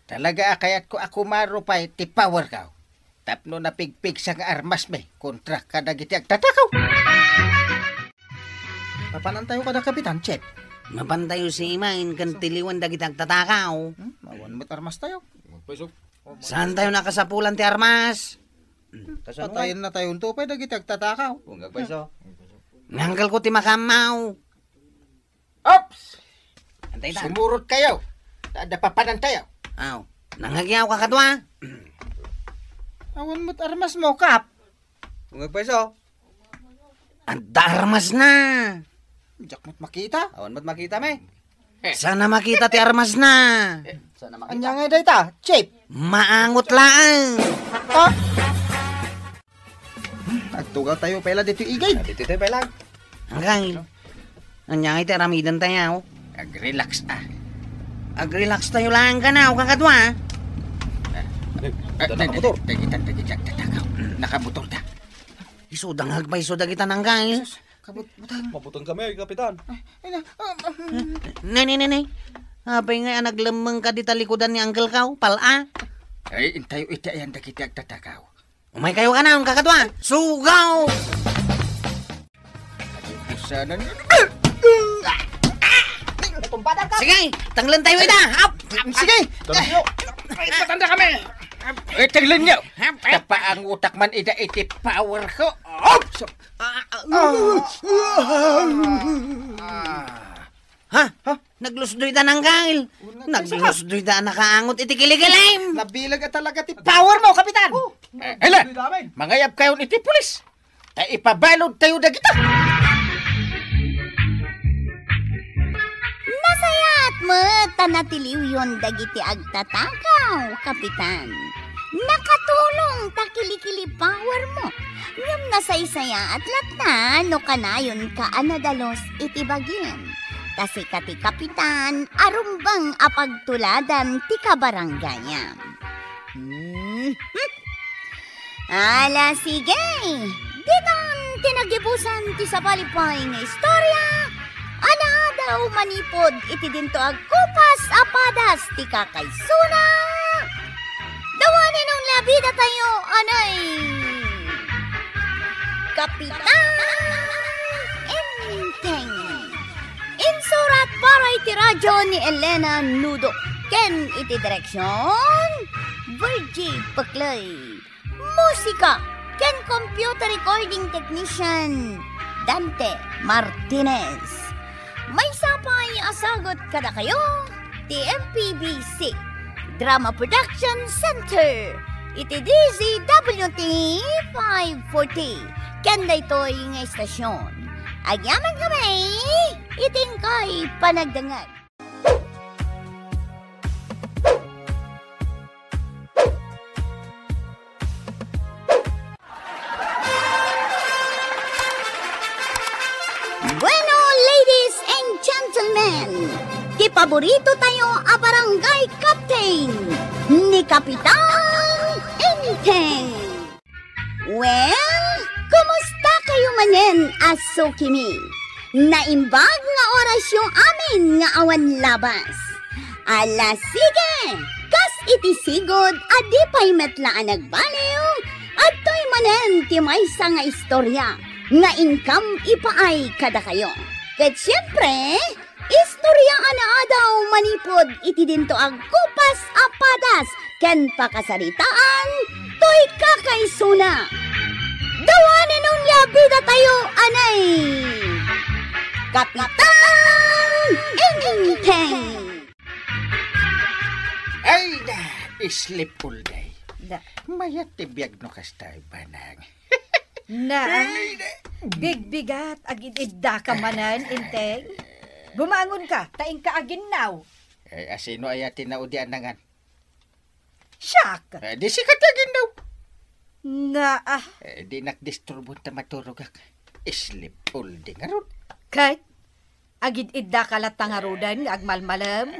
Talaga a kayatko a kumaro pay ti powerko. Tapno napigpigsa nga armasmi kontra kadagiti agtatakaw. Papanantayo kada Kapitan, Chief. Mapantayo simain ken tiliwen dagiti agtatakaw. Hmm, awan met armastayo. Saantayo nakasapulan ti armas. Kasano? Patayen natayo unto pay dagiti agtatakaw. Wen agpayso. Nanggalko ti makammaw. Ops! Antay ta. Sumurotkayo. Ta adda papanantayo. Aw, nangagyaw ka kadua? Awan met armasmo, Kap. Wen agpayso. Adda armasna. Diak met makita. Awan met makita, me. Saan a makita ti armasna? Saan a makita? Ania ngay dayta, Chief? Maangot laeng. Ha? Agtugawtayo pay la ditoy igid. Ah, ditoy pay la. Angkay. Ania ngay ti aramidentayo? Ag-relax, ah. Ag-relaxtayo laeng kano, kakadua, ah. Ah, nakamotor. Dagita, dagita, dagita. Nakamotor da. Isuda nga agpayso dagita, angkay. Sus, kabut-, butang. Mabutang kami, Kapitan. Ay, ay, na, ah, ah, Ne, ne, ne, ne. Apay nga a naglemmengka dita likudan ni Uncle Kaw, pal-a? Ay, intayo iti ayan dagiti agtatakaw. Umaykayo kano, kakadua. Sugaw! Sana. Sige, tanglentayo ita. Hap! Sige! Ay, patanda kami! Ay, tanglenyo! Tapaangotak man ida iti powerko. Oops! Ah, ah, ah. Ha? Ha? Naglusdoy ta, Angkay. Naglusdoy ta a nakaangot iti kilikilim. Nabileg a talaga ti powermo, Kapitan. Oh, eh, hala, naglusdoy ta, men. Mangayabkayon iti pulis. Ta ipabaludtayo dagita. Nasayaat met ta natiliwyon dagiti agtatakaw, Kapitan. Nakatulong ta kilikili powermo. Ngem nasaysayaat latta no kanayonka a nadalus iti bagim. Ta sika ti kapitan a rumbeng a pagtuladan ti kabaranggayam. Hmm. Ala, sige. Ditan ti nagibusan ti sabali pay nga istorya a naadaw manipud iti dinto agkupas a padas ti kakaysona. Dawanen on labida tayo, anay! Kapitan Enteng. Insurat para iti radio ni Elena Nudo ken iti direksion, Virgie Peclay. Musika ken computer recording technician, Dante Martinez. Maysa pay a sagut kadakayo ti M P B C Drama Production Center, iti D Z W T five forty, ken daytoy nga istasyon. Agyaman kami iti inkay panagdengngeg. Bueno, ladies and gentlemen, ti paborito tayo a barangay captain, ni Kapitan Enteng. Well, kumusta kayo manen a sukimi? Naimbag nga orasyo amin nga awan labas. Ala, sige! Kas iti sigud a di pay met la a nagbaliw, adtoy manen ti maysa nga istorya nga inkam ipaay kadakayo. Ket siempre, istorya a naadaw manipud iti dinto agkupas a padas ken pakasaritaan toy kakaisuna. Dawanen onia bidatayo, anay! Kapitan Enteng! Ay na, sleep all day. Da. Mayat ti biag no kasta, Banang. Na, Ay, na. Bigbigat, agid-idda ka manen, Enteng. Bumangon ka, ta inka aginnaw. Eh, asino aya ti naudian nangan? Siak. Eh, di sika ti aginnaw. Na, ah. Eh, di nakdisturbon ta maturogak. Sleep all day ngarud. Ket? Agid-idda ka latta ngaruden nga agmalmalem?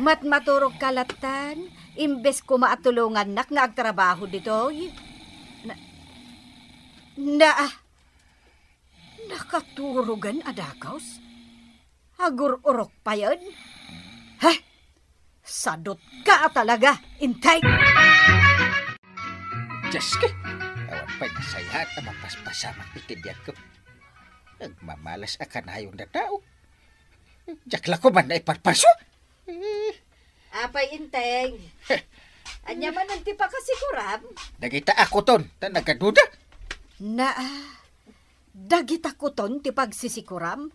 Matmaturog ka lattan, imbes koma a tulongannak nga agtrabaho ditoy? Na, na, ah, nakaturogen a dagus? Agur-urok payen? Heh! Sadut ka talaga, Enteng! Dios ko! Awan pay nasayaat a mapaspasamak iti biagko. Agmamalas a kanayon a tao. Diak la koma naiparparsua. Eh. Apay, Enteng? Ania manen ti pakasikuram? Dagita a kuton, ta nagaduda. Na, ah, dagita kuton ti pagsisikuram?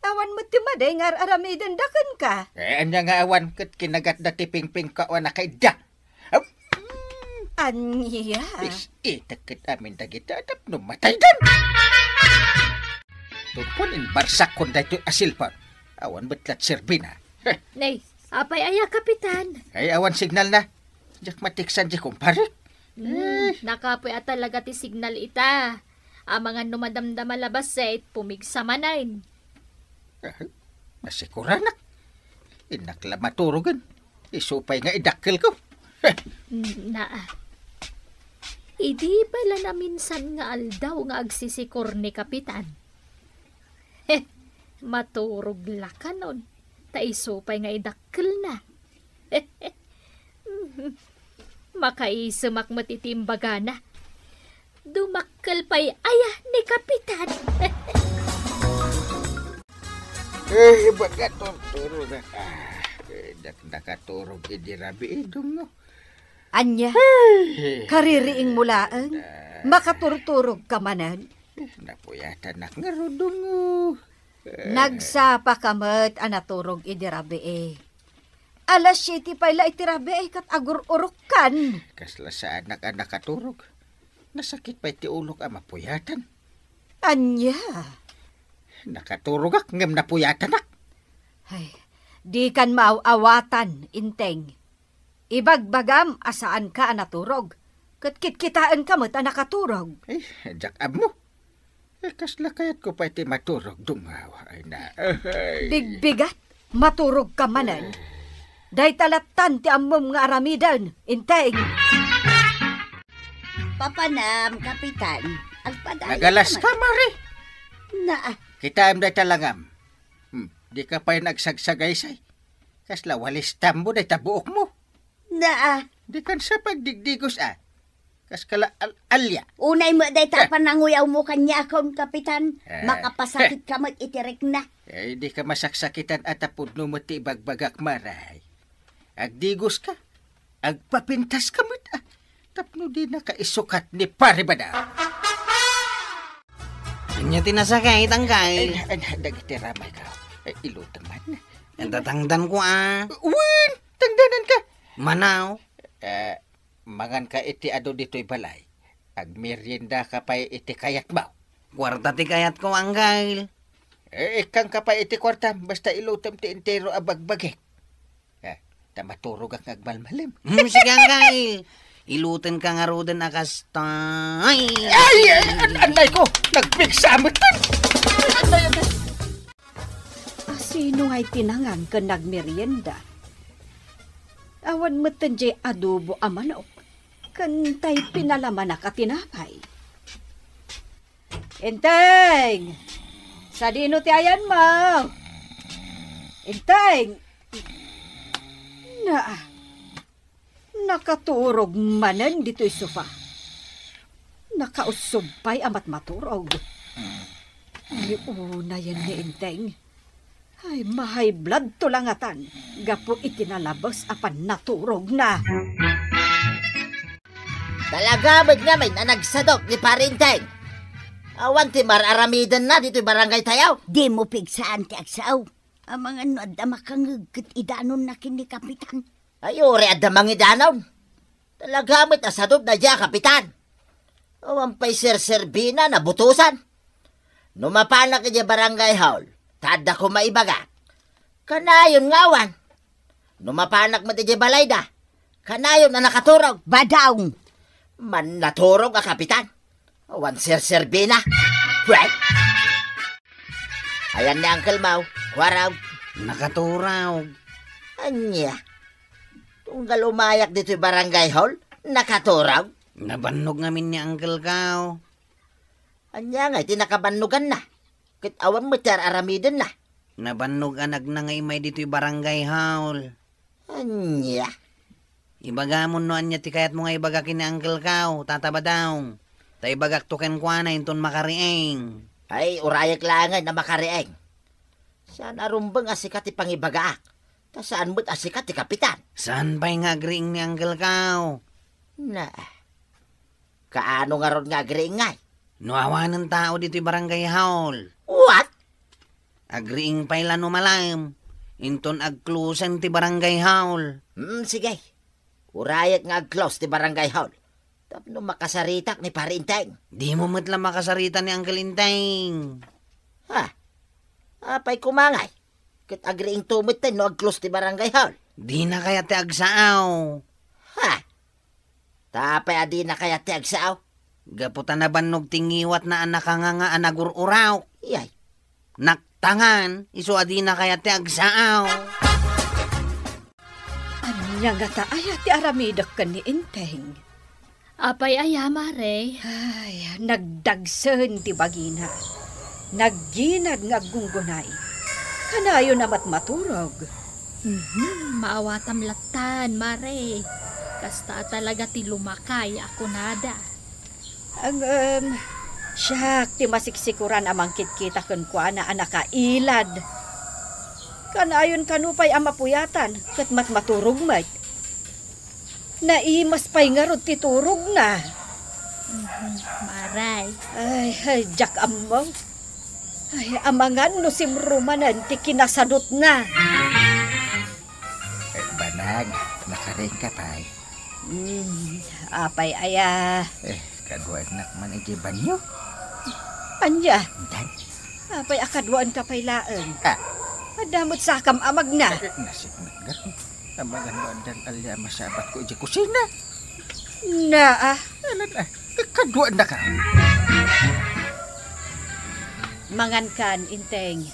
Awan met ti madi nga ar-aramidenda kenka. Eh, ania nga awan ket kinagatda ti pingpingko a nakaidda? Am! Ania? Is-itek ket amin dagita tapno mataydan. Tungpon imbarsakkon daytoy a cellphone. Awan met la ti serbina. Heh. Nay, apay aya, Kapitan? Ay, awan signal na. Diak matiksan di kumpare. Hmm, Eh. nakapoy a talaga ti signal ita. Amangan no madamdama la bassit, pumigsa manen. Ah, masikuranak. Innak la maturogen. Isu pay nga idakkelko. Na. Idi pay la naminsan nga aldaw nga agsisikor ni Kapitan. Maturog la kanon, ta isu pay nga idakkelna. Makaisemak met iti imbagana. Dumakkel pay aya ni Kapitan. Eh, baga turturonak. Ah, eh, dak-, nakaturog idi rabii, Dungo. Ania? Ay. Kaririingmo laeng? Ah. Makaturturog ka manen? Eh, napuyatanak ngarud, Dungo. Eh. Nagsapa ka met a naturog idi rabii. Alas siete pay la iti rabii ket agur-urokkan. Kasla saanak a nakaturog. Nasakit pay ti ulok a mapuyatan. Ania? Nakaturogak ngem napuyatanak. Ay, dikan maaw-awatan, Enteng. Ibagbagam a saanka a naturog, ket kitkitaenka met a nakaturog. Ay, diak ammo. Eh, kasla kayatko pay ti maturog, Dungaw. Ay na, ay. Bigbigat, maturog ka manen. Dayta lattan ti ammom nga aramiden, Enteng. Papanam, Kapitan. Agpadayag Nagalas ka, Mari. Na, ah. Kitaem dayta langam. Hmm, di ka pay nagsagsagaysay. Kasla walis tambo dayta buokmo. Na, ah. Di kan sa pagdigdigos, ah. Kas kala al-, alya. Unay met dayta Eh. pananguyawmo kaniakon, Kapitan. Eh. Makapasakit ka met iti rikna. Eh, di ka masaksakitan a ta pudno met ti ibagbagak, Maray. Agdigos ka. Agpapintas ka met, ah. Tapno di nakaisukat ni Pare Bada. Ania ti nasakit, angkay? Ay, ay, dagiti ramay ka. Ay, ilutang man. Ang tatangdan ko, ah. Wen, tangdanan ka. Manaw. Eh, Manganka iti adu ditoy balay. Agmeriendaka pay iti kayatmo. Kuarta ti kayatko, Anggal. Eh, ikkanka pay iti kuartam, basta ilutem ti entero a bagbagik. Eh, ta maturogak nga agmalmalem. Hmm, sige, Anggal. Ilutenka ngaruden a kasta. Ay! Ay, ay, ay, anay ko! Nagpigsa met. Anay, anay. Asino ngay ti nangan ken nagmerienda? Awan metten diay adobo a manok, ken tay pinalamanak a tinapay. Enteng! Sadino ti ayanmo? Enteng! Na, nakaturog manen ditoy sofa. Nakausog pay a matmaturog. Ay, unayen ni Enteng. Ay, ma-high blood to langatan gapu iti nalabes a pannaturogna. Talaga met ngamin a nagsadop ni Pare Enteng. Awan ti mar-aramidenna ditoy barangay tayo. Dimo pigsaan ti agsao. Amangan no adda makangeg ket idanonna ken ni Kapitan. Ay, uray adda mangidanon. Talaga met a sadopna diay a Kapitan. Awan pay serserbina, nabutosan. No mapanak idiay barangay hall, ta adda koma ibagak. Kanayon nga awan. No mapanak met idiay balayda, kanayon a nakaturog. Badaw! Mannaturog a Kapitan. Awan serserbina. Pwet! Ayan ni Uncle Mau, kuarog. Nakaturog. Ania? Tunggal umayak ditoy barangay hall, nakaturog? Nabannog ngamin ni Uncle Kao. Ania ngay ti nakabannoganna? Ket awan met ti ar-aramidenna. Nabannog a nagna nga immay ditoy barangay hall. Ania? Ibagamon no ania ti kayatmo nga ibaga ken ni Uncle Kao, Tata Badaw. Ta ibagakto kenkuana inton makariing. Ay, urayek laengen a makariing. Saan a rumbeng a sika ti pangibagaak, ta saan met a sika ti kapitan. Saan pay nga agriing ni Uncle Kao? Na, kaano ngarud nga agriing ngay? No awanen tao ditoy barangay hall. What? Agriing pay la no malaem, inton agklosen ti barangay hall. Hmm, sige. Urayek nga agklos ti barangay hall. Tapno makasaritak ni Pari Inteng. Dimo met la makasarita ni Uncle Inteng. Ha? Apay koma ngay? Ket agriingto metten no agklos ti barangay hall. Dina kayat ti agsaaw. Ha? Ta apay a dina kayat ti agsaaw? Gapu ta nabannog ti ngiwatna a nakanganga a nagur-uraw. Iyay. Naktangan, isu a dina kayat ti agsaaw. Ania ngata aya ti aramidek ken ni Inteng? Apay aya, Mare? Ay, nagdagsen ti bagina. Nagginad nga aggunggunay. Kanayon a matmaturog. Mhm, maawatam lattan, Mare. Kasta a talaga ti lumakay a kunada. Ngem, siak ti masiksikuran a mangkitkita kenkuana a nakailad. Kanayon kano pay a mapuyatan ket matmaturog met. Naimas pay ngarud ti turogna. Mhm, Mare. Ay, ay, diak ammo. Ay, amangan no simrumanen ti kinasadutna. Eh, banag, nakariingka pay. Hmm, apay aya? Eh, kaduaennak man idiay banio. Ania? Dan. Apay a kaduaenka pay laeng? Ah. Adda met sakam a magna. Eh, eh, nasipnget garud. Amangan no addan alia a masabatko idiay kusina. Naa. Alan, ah, ka-, kaduaennaka. Mangankan, Inteng.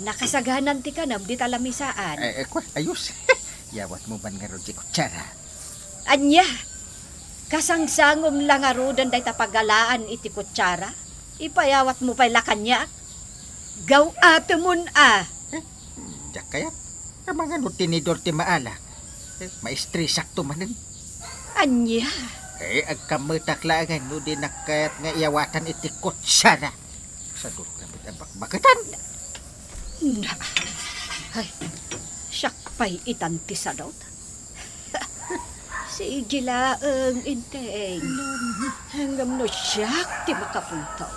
Nakasaganan ti kanem dita lamisaan. Eh, eh, kua, ayos. Yawatmo man ngarud ti kutsara. Ania? Kasangsangom la ngaruden dayta pagalaan iti kutsara? Ipayawatmo pay la kaniak? Gaw-atemon a! Eh, diak kayat. Amangan no tinidor ti maala. Eh, maistresakto manen. Ania? Eh, agkammetak laengen no dinak kayat nga iyawatan iti kutsara. Sadot kami a bakbaketan. Na, ay, siak pay itan ti sadot. Sige laeng, Inteng. Ngem no siak ti makapuntaw,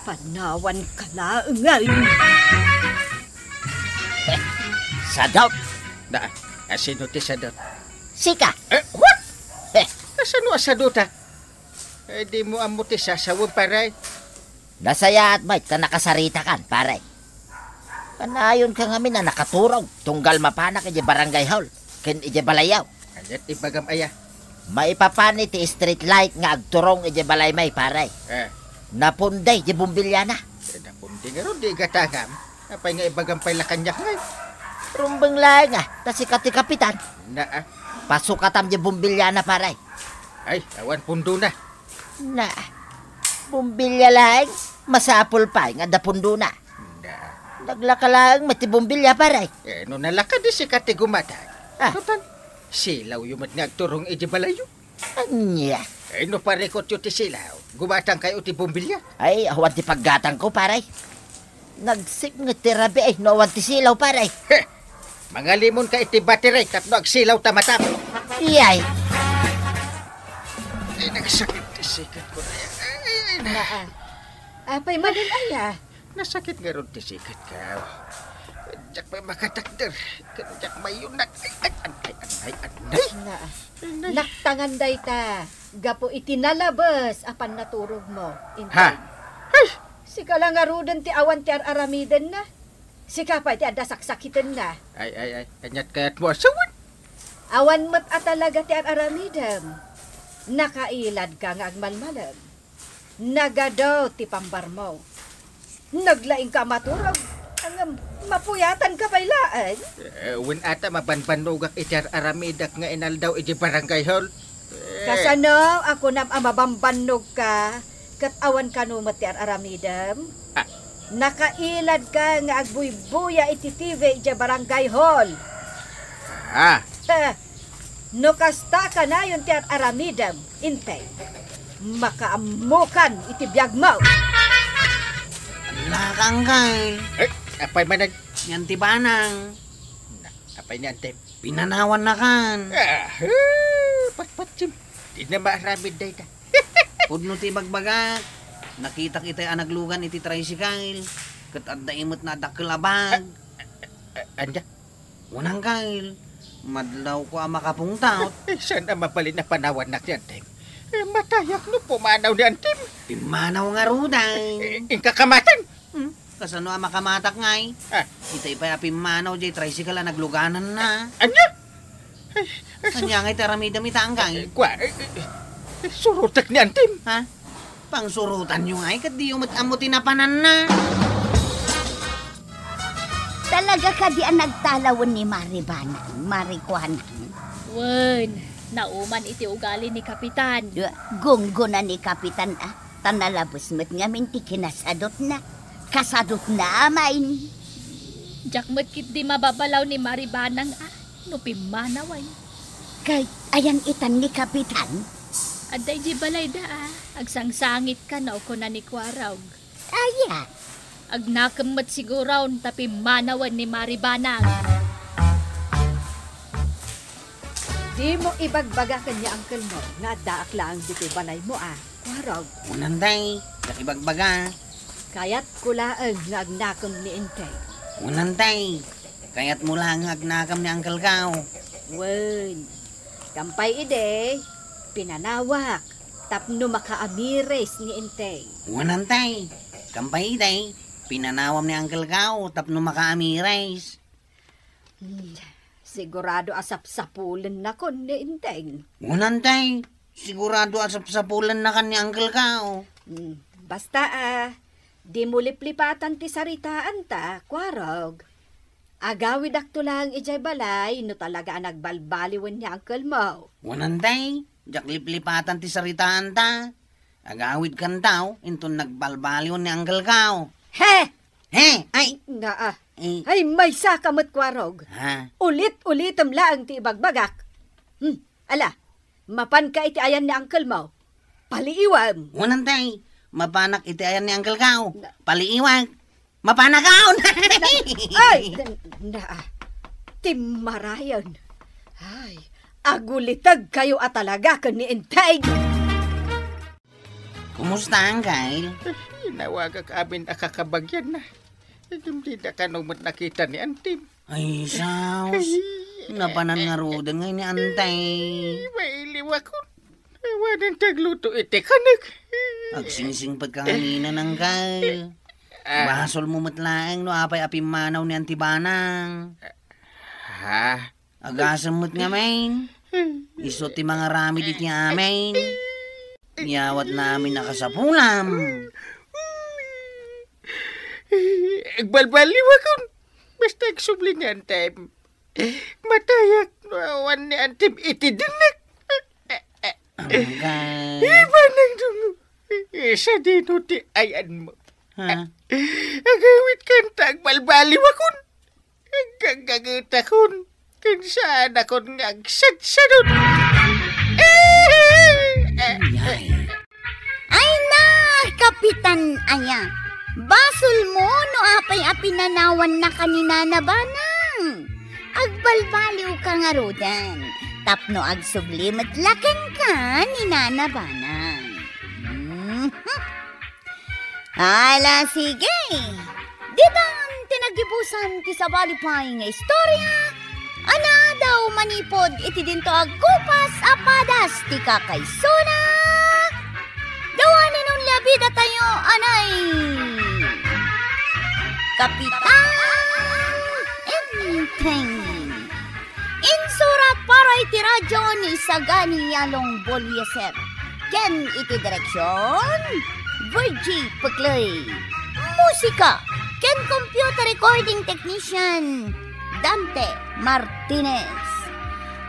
panawanka laengen. Eh, sadot! Da, asino ti sadot? Sika! Eh, what? Eh, Sano a sadutak? Eh, dimo ammo ti sasawem, pare. Nasayaat met ta nakasaritakan, pare. Kanayonka ngamin a nakaturog tunggal mapanak idiay barangay hall ken idiay balayyo. Ania't ibagam aya? Maipapan iti street light nga agturong idiay balaymi, pare. Eh. Napundi idiay bombilyana. Eh, napundi ngarud idiay gatangam. Apay nga ibagam pay la kaniak ngay? Rumbeng laeng a, ta sika ti kapitan. Naa. Pasukatam idiay bombilyana, pare. Ay, awan pundona. Na, bombilya laeng, masapul pay nga adda pundona. Na. Naglaka laeng met ti bombilya, pare. Eh, no nalaka, di sika ti gumatang. Ah. Total, silawyo met nga agturong idiay balayyo. Ania? Eh, no parikutyo ti silaw, gumatangkayo ti bombilya. Ay, awan ti paggatangko, pare. Nagsipnget ti rabii no awan ti silaw, pare. Heh! Mangalimonka iti battery tapno agsilaw ta matam. Iyay! Ay, nagsakit ti sikatko. Ay, ay, ay, na. Naa. Apay manen aya? Nasakit ngarud ti sikatko. Diak pay makatakder. Diak mayunak. Ay, ay, ay, ay, ay, ay. Naa. Ay, nay. Naktangan dayta gapu iti nalabes a pannaturogmo, Inteng. Ha? Ay! Sika la ngaruden ti awan ti ar-aramidenna. Sika pay ti adda saksakitenna. Ay, ay, ay. Ania't kayatmo a sawen? Awan met a talaga ti ar-aramidem. Nakailadka nga agmalmalem. Nagadu ti pambarmo. Naglaingka a maturog. Ngem mapuyatanka pay laeng. Eh, wen ata mabanbannogak iti ar-aramidek nga inaldaw iti barangay hall. Eh. Kasano a kunam a mabanbannogka ket awan kano met ti ar-aramidem? Ah. Nakailadka nga agbuybuya iti T V idiay barangay hall. Ah. Eh, no kasta kanayon ti ar-aramidem, Inteng, makaammokan iti biagmo. Ala ka, Angkel. Eh, apay manen? Yan ti banang. Na, apay ni Antem? Pinanawannakan. Ah, eh, patpatsim. Di na maaramid dayta. Pudno ti ibagbagak. Nakitak itay a naglugan iti tricycle. Ket adda imet nga dakkel a bag. Ah, ah, anda? Wen, Angkel, madlawko a makapungtot. Eh, saan a mabalin a panawannak ni Antem? Eh, matayak no pumanaw ni Antem. Pimmanaw ngaruden. Eh, inka kamaten? Hmm, kasano a makamatak ngay? Ah. Itay pay a pimmanaw jay tricycle a naglugananna. Ania? Ay, ay, sur- Ania ngay ti aramidem ita, Angkel? Eh, kua, eh, eh, eh, surotek ni Antem. Ha? Pangsurotanyo ngay ket diyo met ammo ti napananna. Talaga kadi a nagtalawen ni Mari Banang, Mari Kuanang? Wen, nauman iti ugali ni Kapitan. Eh, gunggona ni Kapitan, ah. Ta nalabes met ngamin ti kinasadutna. Kasadutna amin. Diak met ketdi mababalaw ni Mari Banang a no pimmanawen. Kay ayan itan ni Kapitan? Adda idiay balayda a, agsangsangit kano, kuna ni Kuarog. Aya? Agnakem met siguron ta pimmanawen ni Mari Banang. Dimo ibagbaga ken ni uncle-mo nga addaak laeng ditoy balaymo a, Kuarog. Wen, Tay, diak ibagbaga. Kayatko laeng nga agnakem ni Inteng. Wen, Tay, kayatmo laeng nga agnakem ni uncle-ko. Wen, kampay idi, pinanawak tapno makaamiris ni Inteng. Wen, Tay, kampay idi, pinanawam ni uncle-ko tapno makaamiris. Hmm, sigurado a sapsapulennakon ni Inteng. Wen, Tay, sigurado a sapsapulennakan ni uncle-ko. Hmm, basta, ah, dimo liplipatan ti saritaanta, Kuarog. Agawidakto laeng idiay balay no talaga a nagbalbaliwen ni uncle-mo. Wen, Tay, diak liplipatan ti saritaanta. Agawidkanto inton nagbalbaliwen ni uncle-ko. He! He! Ay! Nga, ah. Eh. Ay, maysaka met, Kuarog. Ha? Ulit-ulitem laeng ti ibagbagak. Hmm, ala, mapanka iti ayan ni uncle-mo. Paliiwem. Wen, Tay, mapanak iti ayan ni uncle-ko. Na- Paliiwem. Mapanakaon! Ay! Na, na, timmarayen. Ay, aguliteg kayo a talaga ken ni Inteng. Kumusta, Angkel? Eh, inawagak amin a kakabagyan na. Ngem dida kano met nakita ni Antim. Ay, saos. Ay. Napanan ngaruden ngay ni Antay. Ay, mailiwakon. Awanen ti agluto iti kanek. Agsingsingpet ka nganina, Angkel. Ah. Basolmo met laeng no apay a pimmanaw ni Auntie Banang. Ha? Agasem met ngamin. Isu ti mangaramid iti amin. Ni awatna amin a kasapulam. Agbalbaliwakon. Basta agsubli nga antem. Matayak no awan ni antem iti dinnek. Angkel. Ibanang dungo. Sadino ti ayanmo? Ha? Agawidkan ta agbalbaliwakon. Agkaggagetakon. Ken saanakon nga agsadsadot. Ay, na, Kapitan Aya. Basolmo no apay a pinanawannaka ni Nana Banang. Agbalbaliwka ngaruden. Tapno agsubli met la kenka ni Nana Banang. Mhm. Ala, sige. Ditan ti naggibusan ti sabali pay nga istorya a naadaw manipud iti dinto a kupas a padas ti kakaisuna. Dawanen unli a bidatayo, anay, Kapitan Enteng. Insurat para iti radyo ni Sagani Yalong Bolieser ken iti direksion, Virgie Peclay. Musika ken computer recording technician, Dante Martinez.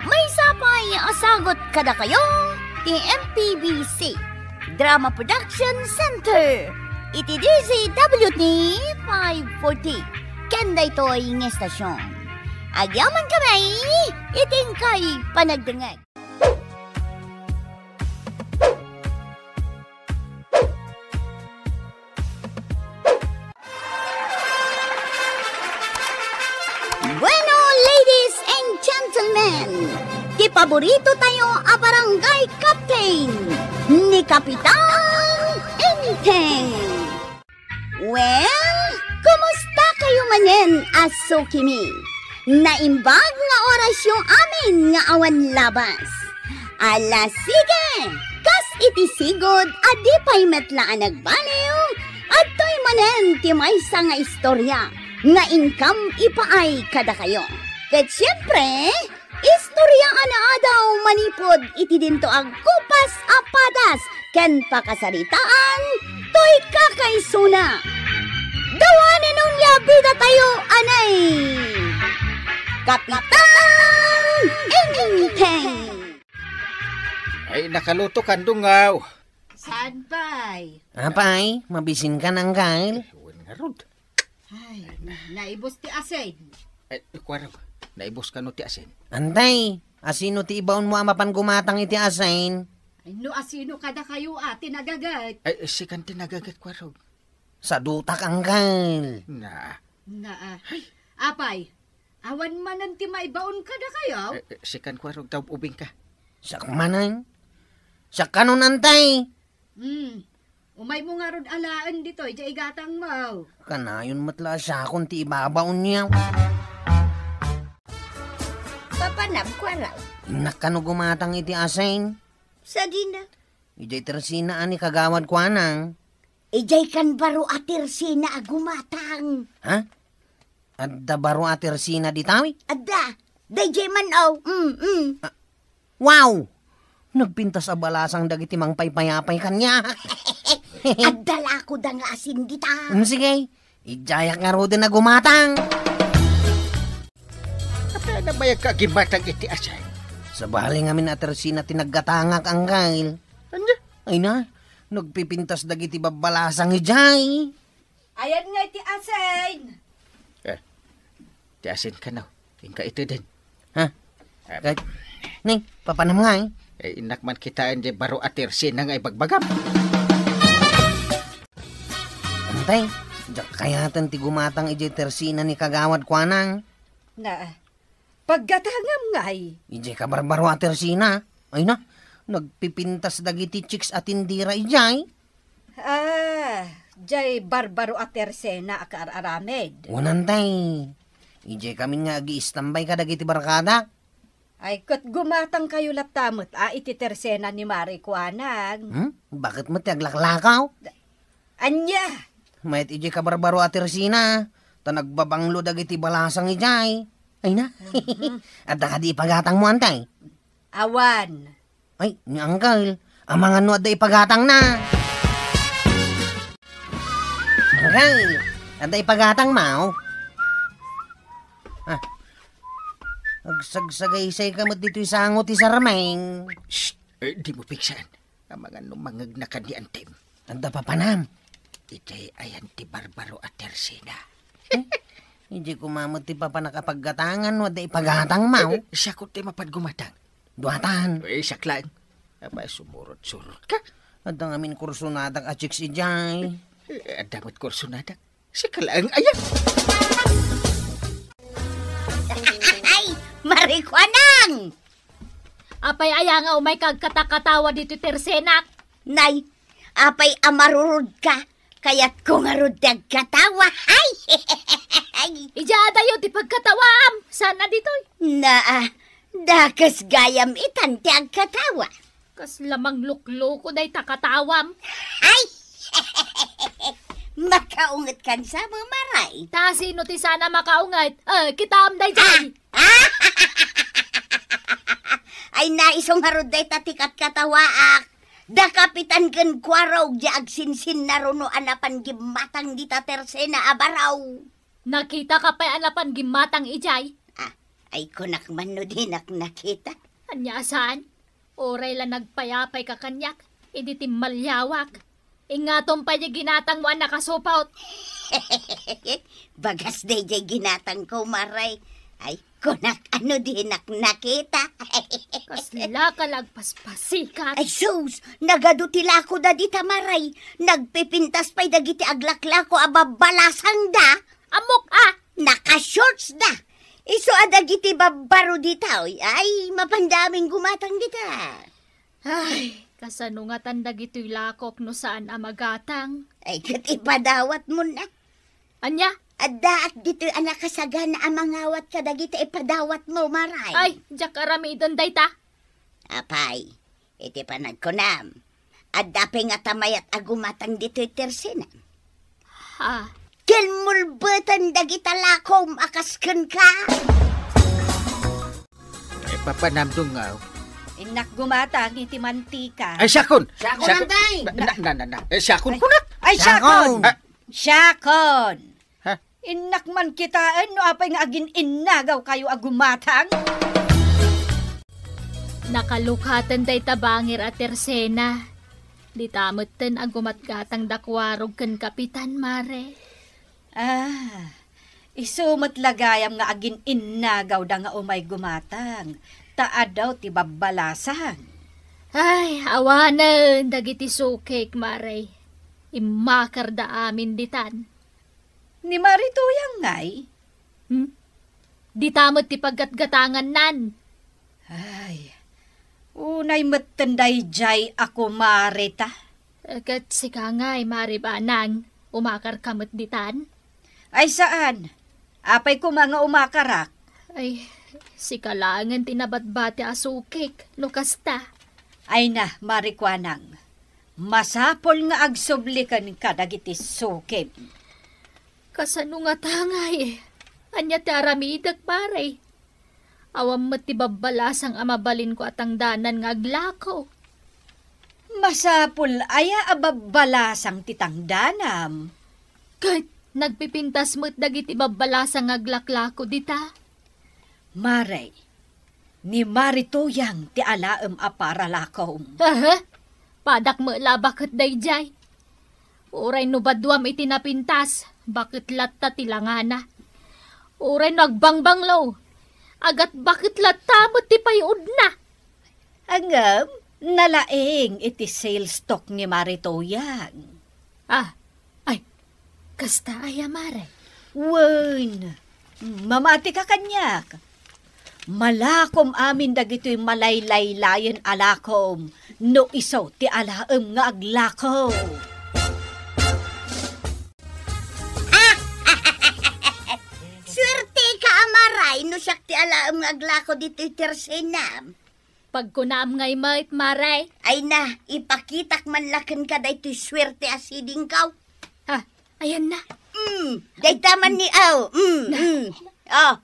Maysa pay a sagut kadakayo ti M P B C Drama Production Center iti D Z W T five forty ken daytoy nga estasion. Agyaman kami iti inkay panagdengngeg. Bueno, ladies and gentlemen, ti paborito tayo a barangay captain, ni Kapitan Enteng. Well, kumusta kayo manen a sukimi? Naimbag nga orasyo amin nga awan labas. Ala, sige! Kas iti sigud a di pay met la a nagbaliw, adtoy manen ti maysa nga istorya nga inkam ipaay kadakayo. Ket siempre, istorya a naadaw manipud iti dinto a kupas a padas ken pakasaritaan toy kakaisuna. Dawanen unli a bidatayo, anay, Kapitan Enteng. Ay, nakaluto kan dungaw. Saan pay? Apay, mabisin ka, Angkel? Eh, wen ngarud. Ay, naibus ti asin. Ay, kuarog, naibus kano ti asin? Antay, asino ti ibaonmo a mapan gumatang iti asin? Ay, no asino kadakayo a ti nagaget? Ay, sikan ti nagaget, kuarog. Sadutak, Angkel. Na. Na, ah. Ay. Apay, awan manen ti maibaon kadakayo? Eh, eh, sikan, kuarog, ta ub-ubing ka. Siak manen. Siak kanon, Antay. Hmm. Umaymo ngarud alaen ditoy, diay igatangmo. Kanayon met la a siakon ti ibabaonyo. Papanam, kuarog. Innak kano gumatang iti asin? Sadino? Idiay tersina a ni Kagawad Kuanang. Idiay kan baro a tersina a gumatang. Ha? Adda baro a tersina ditawi? Adda. Daydiay man, oh. Mm, mm. Ah, wow! Nagpintas a balasang dagiti mangpaypayapay kaniak. Adda la kuda nga asin dita. Mm, sige. Idiayak ngaruden a gumatang. Apay a nabayag ka agimatang iti asin? Sabali ngamin a tersina ti naggatangak, Angkel. Ania? Ay na, nagpipintas dagiti babbalasang idiay. Ayan nga iti asin. Eh, ti asin kano, inka iteden. Ha? Eh, Kat-, ni, papanam nga, eh. Eh, innak man kitaen diay baro a tersina nga ibagbagam. Antay, diak kayaten ti gumatang idiay tersina ni Kagawad Kuanang. Na, paggatangam ngay. Idiay kabarbaro a tersina. Ay na, nagpipintas dagiti chicks a tindera idiay. Ah, diay barbaro a tersena a kaar-aramid. Wen, Antay. Idiay kamin nga agi-istambay kadagiti barkada. Ay, ket gumatangkayo latta met a iti tersena ni Mare Kuanang. Hmm? Bakit met ti aglaklakaw? Ania? Mayat idiay kabarbaro a tersena, ta nagbabanglo dagiti balasang idiay. Ay na. Mhm. Adda kadi ipagatangmo, antay? Awan. Ay, ni Angkel, amangan no adda ipagatangna. Angkel, adda ipagatangmo? Ah, agsagsagaysay ka met ditoy sango ti sarmeng. Shh! Eh, di mo piksaan. Amangan no mangngegna kadi antim. Adda papanam. Idiay ayan ti barbaro a tersena. Eh, idiay koma met ti papanak a paggatangan no adda ipagatangmo. Eh, siakon ti mapan gumatang. Duatan. Eh, siak laeng. Apay, sumurot-surot ka. Adda ngamin kursonadak a chicks idiay. Eh, adda met kursonadak. Sika laeng aya. Ay, Mare Kuanang! Apay aya nga umayka agkatakatawa ditoy tersenak? Nay, apay a marurod ka? Kayatko ngarud ti agkatawa. Ay! Idiay adayo ti pagkatawaam. Saan a ditoy? Naa, dakes gayam itan ti agkatawa. Kasla manglukloko dayta katawam. Ay! Makaunget kan sa mo, Maray. Ta sino ti sana makaunget? Eh, kitaam dayjay. Ah! Ay, naiso ngarud dayta ti katkatawaak. Da Kapitan ken Kuarog, di agsinsinnaruno a napan gimmatang dita tersena a baraw. Nakita ka pay a napan gimmatang idiay? Ah, ay, kunak man no dinak nakita. Ania a saan? Uray la nagpayapay ka kaniak, idi timmaliawak. Ingatom pay di ginatangmo a nakasupot. Bagas dayjay ginatangko, Maray. Ay, kunak, ano dinak nakita? Kasla ka la agpaspasikat. Ay, sus! Nagadu ti lako da dita, Maray. Nagpipintas pay dagiti aglaklako a babbalasangda. Ammok a! Naka-shorts da. Isu a dagiti babbaro dita, oy. Ay, mapanda amin gumatang dita. Ay, kasano ngatan dagitoy lakok no saan a magatang? Ay, ket ipadawatmon a. Ania? Addaak ditoy a nakasagana a mangawat kadagiti ipadawatmo, Maray. Ay, diak aramiden dayta. Apay, iti panagkunam, adda pay ngata mayat a gumatang ditoy tersena? Ha? Ken mulbeten dagita lakom a kas kenka. Ay, papanamdong nga. Innak gumatang iti mantika. Ay, siakon! Siakon, antay! Na, na, na, na. Eh, siakon kunak! Ay, siakon! Siakon! Ah. Siakon! Ha? Innak man kitaen no apay nga agin-innagaw kayo a gumatang. Nakalukaten dayta bangir a tersena. Dita metten a gumatgatang da Kuarog ken Kapitan, Mare. Ah, isu met la gayam nga agin-innagawda nga umay gumatang, ta adu ti babbalasang. Ay, awanen dagiti sukik, Mare. Immakarda amin ditan. Ni Mare Tuyang ngay? Hmm? Dita met ti paggatgatangannan. Ay, unay metten dayjay a kumare ta. Eh, ket sika ngay, Mare Banang, umakarka met ditan? Ay, saan. Apay koma nga umakarak? Ay, sika laengen ti nabatbati a sukik, no kasta. Ay na, Mare Kuanang, masapul nga agsubli kenka dagiti sukim. Kasano ngata ngay? Ania ti aramidek, Mare? Awan met ti babbalasang a mabalinko a tangdanan nga aglako. Masapul aya a babbalasang ti tangdanam? Ket nagpipintas met dagiti babbalasang nga aglaklako dita. Mare, ni Mare Tuyang ti alaem a paralakom. Aha? Padak met la baket dayjay. Uray no baduam iti napintas, baket latta ti langana. Uray no agbangbanglo, agatbaket latta met ti pay-udna. Ngem, nalaing iti sales talk ni Mare Tuyang. Ah, ay, kasta aya, Mare? Wen, mamatika kaniak. Malakom amin dagitoy malaylaylayen a lakom no isu ti alaem nga aglako. Suerteka a Mare! Ay, no siak ti alaem nga aglako ditoy tersenam. Pagkunaam ngay met, Mare. Ay na, ipakitak man la kenka daytoy suerte a sidingko. Ah, ayan na. Mm, dayta man ni, aw. Mm, mm. Oh,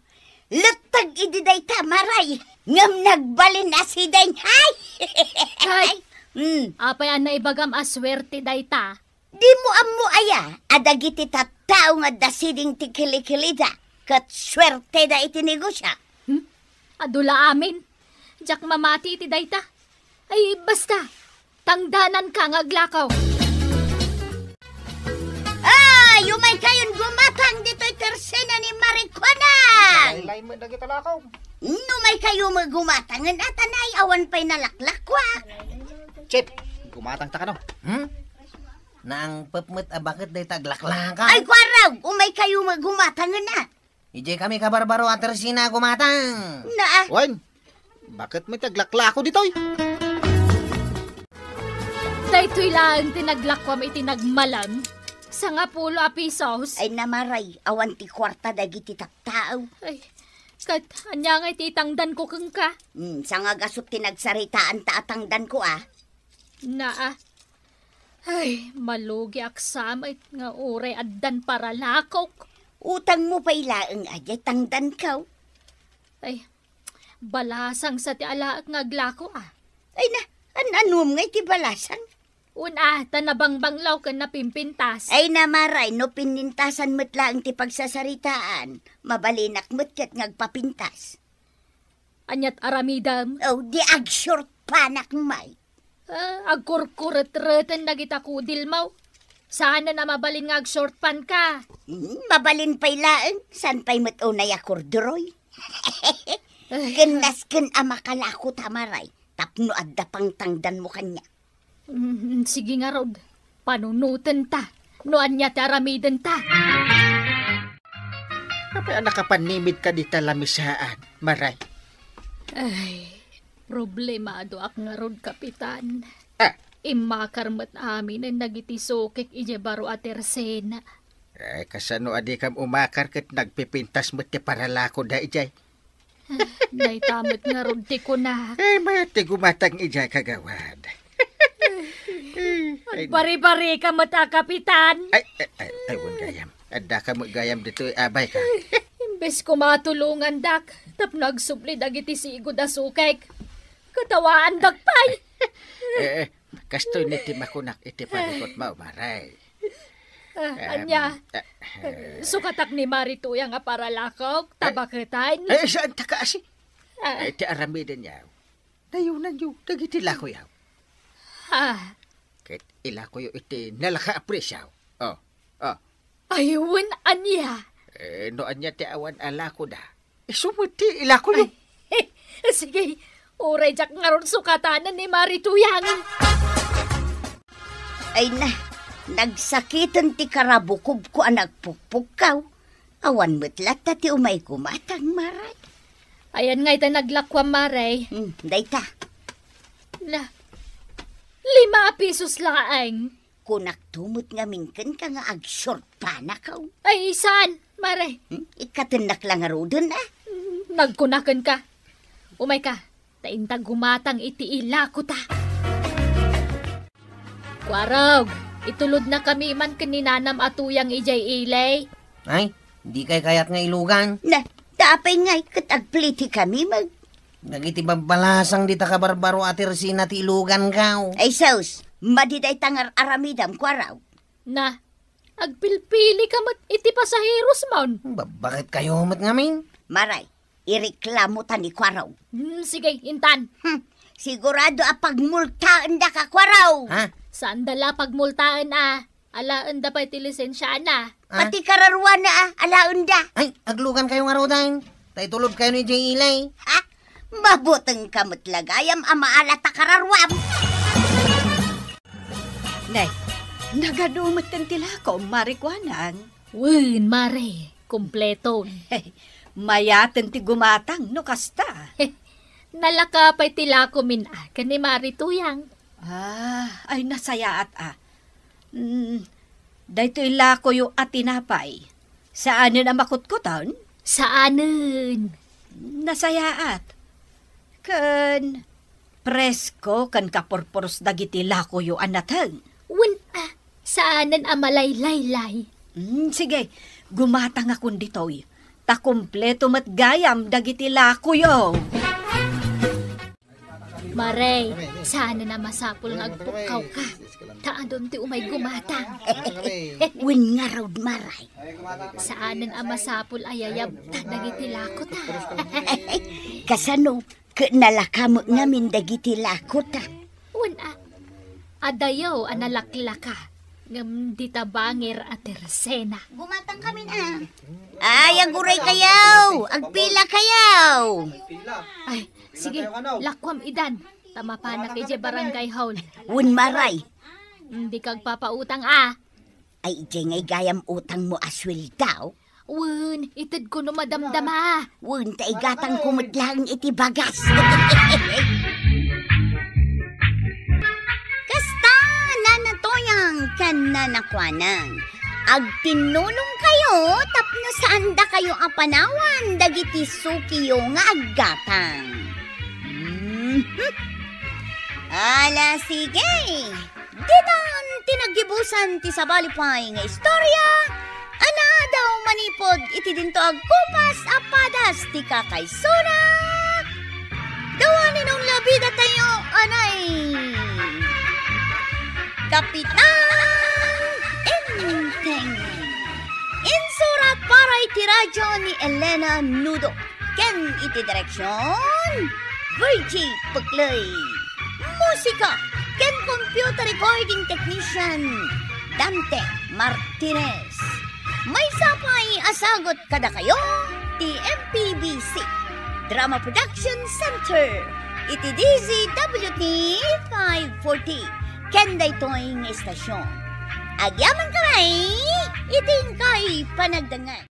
letteg idi dayta, Mare. Ngem nagbalin a siding. Ay! Ay! Mm. Apay a naibagam a suerte dayta? Dimo ammo aya a dagiti tattao nga adda siding ti kilikilida ket suerteda iti negosio? Hmm? Adu la amin. Diak mamati iti dayta. Ay, basta, tangdananka nga aglako. Ay, umay kayon gumatang ditoy tersena ni Marikuanang. Laylay met dagiti lako. Umay kayo met gumatangen, ata nay awan pay nalaklakwa. Chip, gumatang ta kano? Hmm? Naangpep met a baket dayta aglaklaka. Ay, kuarog, umay kayo met gumatangen a. Idiay kami kabarbaro a tersena a gumatang. Naa. Wen, baket met aglaklako ditoy? Daytoy laeng ti naglakuam iti nagmalam. Sangapulo a pesos. Ay, na, Mare, awan ti kuarta dagiti tattao. Ay, ket ania ngay ti itangdanko kenka? Hmm, sangagasup ti nagsaritaan ta atangdanko a. Naa. Ay, malugiak sa met nga uray addan paralakok. Utangmo pay laeng a diay tangdanko. Ay, balasang sa ti alaek nga aglako a. Ay na, an-anom ngay ti balasang? Wen a, ta nabangbanglaw ken napimpintas. Ay na, Mare, no pinintasan met laeng ti pagsasaritaan, mabalinak met ket nga agpapintas. Aniat aramidem? Oh, di agshortpanak may. Ah, agkurkuretreten dagita kudilmo. Saanen a mabalin nga agshortpanka. Hmm, mabalin pay laeng, saan pay met unay a korduroy. Ay. Ken nasken a makalako ta, Mare, tapno adda pangtangdanmo kaniak. Mm, sige ngarud, panunotenta no ania ti aramidenta. Apay a nakapanimid ka dita lamisaan, Mare? Ay, problemadoak ngarud, Kapitan. Ah. Immakar met aminen dagiti sukek idiay baro a tersena. Ay, kasano a dikam umakar ket nagpipintas met ti paralakoda idiay? Dayta met ngarud ti kunak. Ay, mayat ti gumatang idiay, kagawad. Ay, agbaribari ka met a, Kapitan. Ay, ay, ay, ay, wen gayam. Adda ka met gayam ditoy, abay ka. Imbes ko matulongandak, tapno agsubli dagiti sigud a sukek. Katawaandak pay. Eh, eh, kastoy ni ti makunak iti parikot mo, Mare. Ah, em, ania? Eh, eh. Sukatak ni Mari Tuyang a paralakok, ta baketan. Eh, saan ta kaasi? Ah. Eh, ti aramiden yaw. Nayunanyo, dagiti lakoyaw. Ah. Ket ilakoyo iti nalaka a presyo. Oh, oh. Ay, wen ania? Eh, no ania ti awan a lakoda, isu met ti ilakoyo. Ay, sige, uray diak ngarud sukatanen ni Mari Tuyang. Ay na, nagsakiten ti karabukobko a nagpukpukkaw. Awan met latta ti umay gumatang, Mare. Ayan ngay ta naglakuam, Mare. Hmm, dayta. Na, lima a pesos laeng. Kunakto met ngamin kenka nga agshortpanakaw. Ay, saan, Mare? Hmm? Ikkatennak la ngaruden, a? Nagkunakenka. Umayka, ta inta gumatang iti ilakota. Kuarog, itulodnakami man ken ni nanam a Tuyang idiay ili. Ay, dikay kayat nga ilugan? Na, ta apay ngay ket agplitikami met. Dagiti babbalasang dita kabarbaro a tersena ti ilugankaw. Ay sus, madi dayta nga ar-aramidam, kuarog. Na, agpilpilika met iti pasaheros man. Babbaket kayo met ngamin. Mare, ireklamo ta ni kuarog. Hmm, sige, intan. Hmm, sigurado a pagmultaendaka, kuarog. Ha? Saanda la pagmultaen a. Alaenda pay ti lisensiana. Ah? Pati kararuana a, alaenda. Ay, aglugan kayo ngaruden. Ta itulod kayo ni Jay Ilay. Ha? Mabutengka met la gayam a maala ta kararuam. Ne, nagadu metten ti lakom, Mari Kuanang. Wen, Mare, kompleto. Mayaten ti gumatang no kasta. Nalaka pay ti lakomin a ken ni Mari Tuyang. Ah, ay nasayaat a. Mm, daytoy lakoyo a tinapay. Saanen a makutkuton? Saanen. Nasayaat. Ken presko ken kapurpuros dagiti lakoyo a nateng. Wen, ah, saanen a malaylaylay. Mm, sige, gumatangakon ditoy. Ta kompleto met gayam dagiti lakoyo. Maray, saanen a masapul nga agpukkawka. Ta adun ti umay gumatang. Wen ngarud, Maray. Saanen a masapul a yayabta dagiti lakota. Kasano, ket nalaka met ngamin dagiti lakota? Wen a, adayo a nalaklaka, ngem dita bangir a tersena. Gumatang kami na. Ay, aguray kayo! Agpila kayo! Ay, sige, lakuam idan. Ta mapanak idiay barangay hall. Wen, Maray. Dika agpapautang, a. Ay, idiay ngay gayam utangmo a sueldo? Wen, itedko no madamdama. Wen, ta igatangko met laeng iti bagas. Kasta, Nana Toyang ken Nana Kuanang, agtinnulongkayo tapno saandakayo a panawan dagiti sukiyo nga aggatang. Mhm. Ala, sige. Ditan ti naggibusan ti sabali pay nga istorya a naadaw manipud iti dinto agkupas a padas ti kakaisuna. Dawani no labidatayo, anay. Kapitan Enteng. Insurat para iti radyo ni Elena Nudo. Ken iti direksion, Virgie Puclay. Musika ken computer recording technician, Dante Martinez. Maysa pay a sagut kadakayo ti M P B C Drama Production Center iti D Z W T five forty. Ken daytoy nga istasion, agyamankami iti inkay panagdengngeg.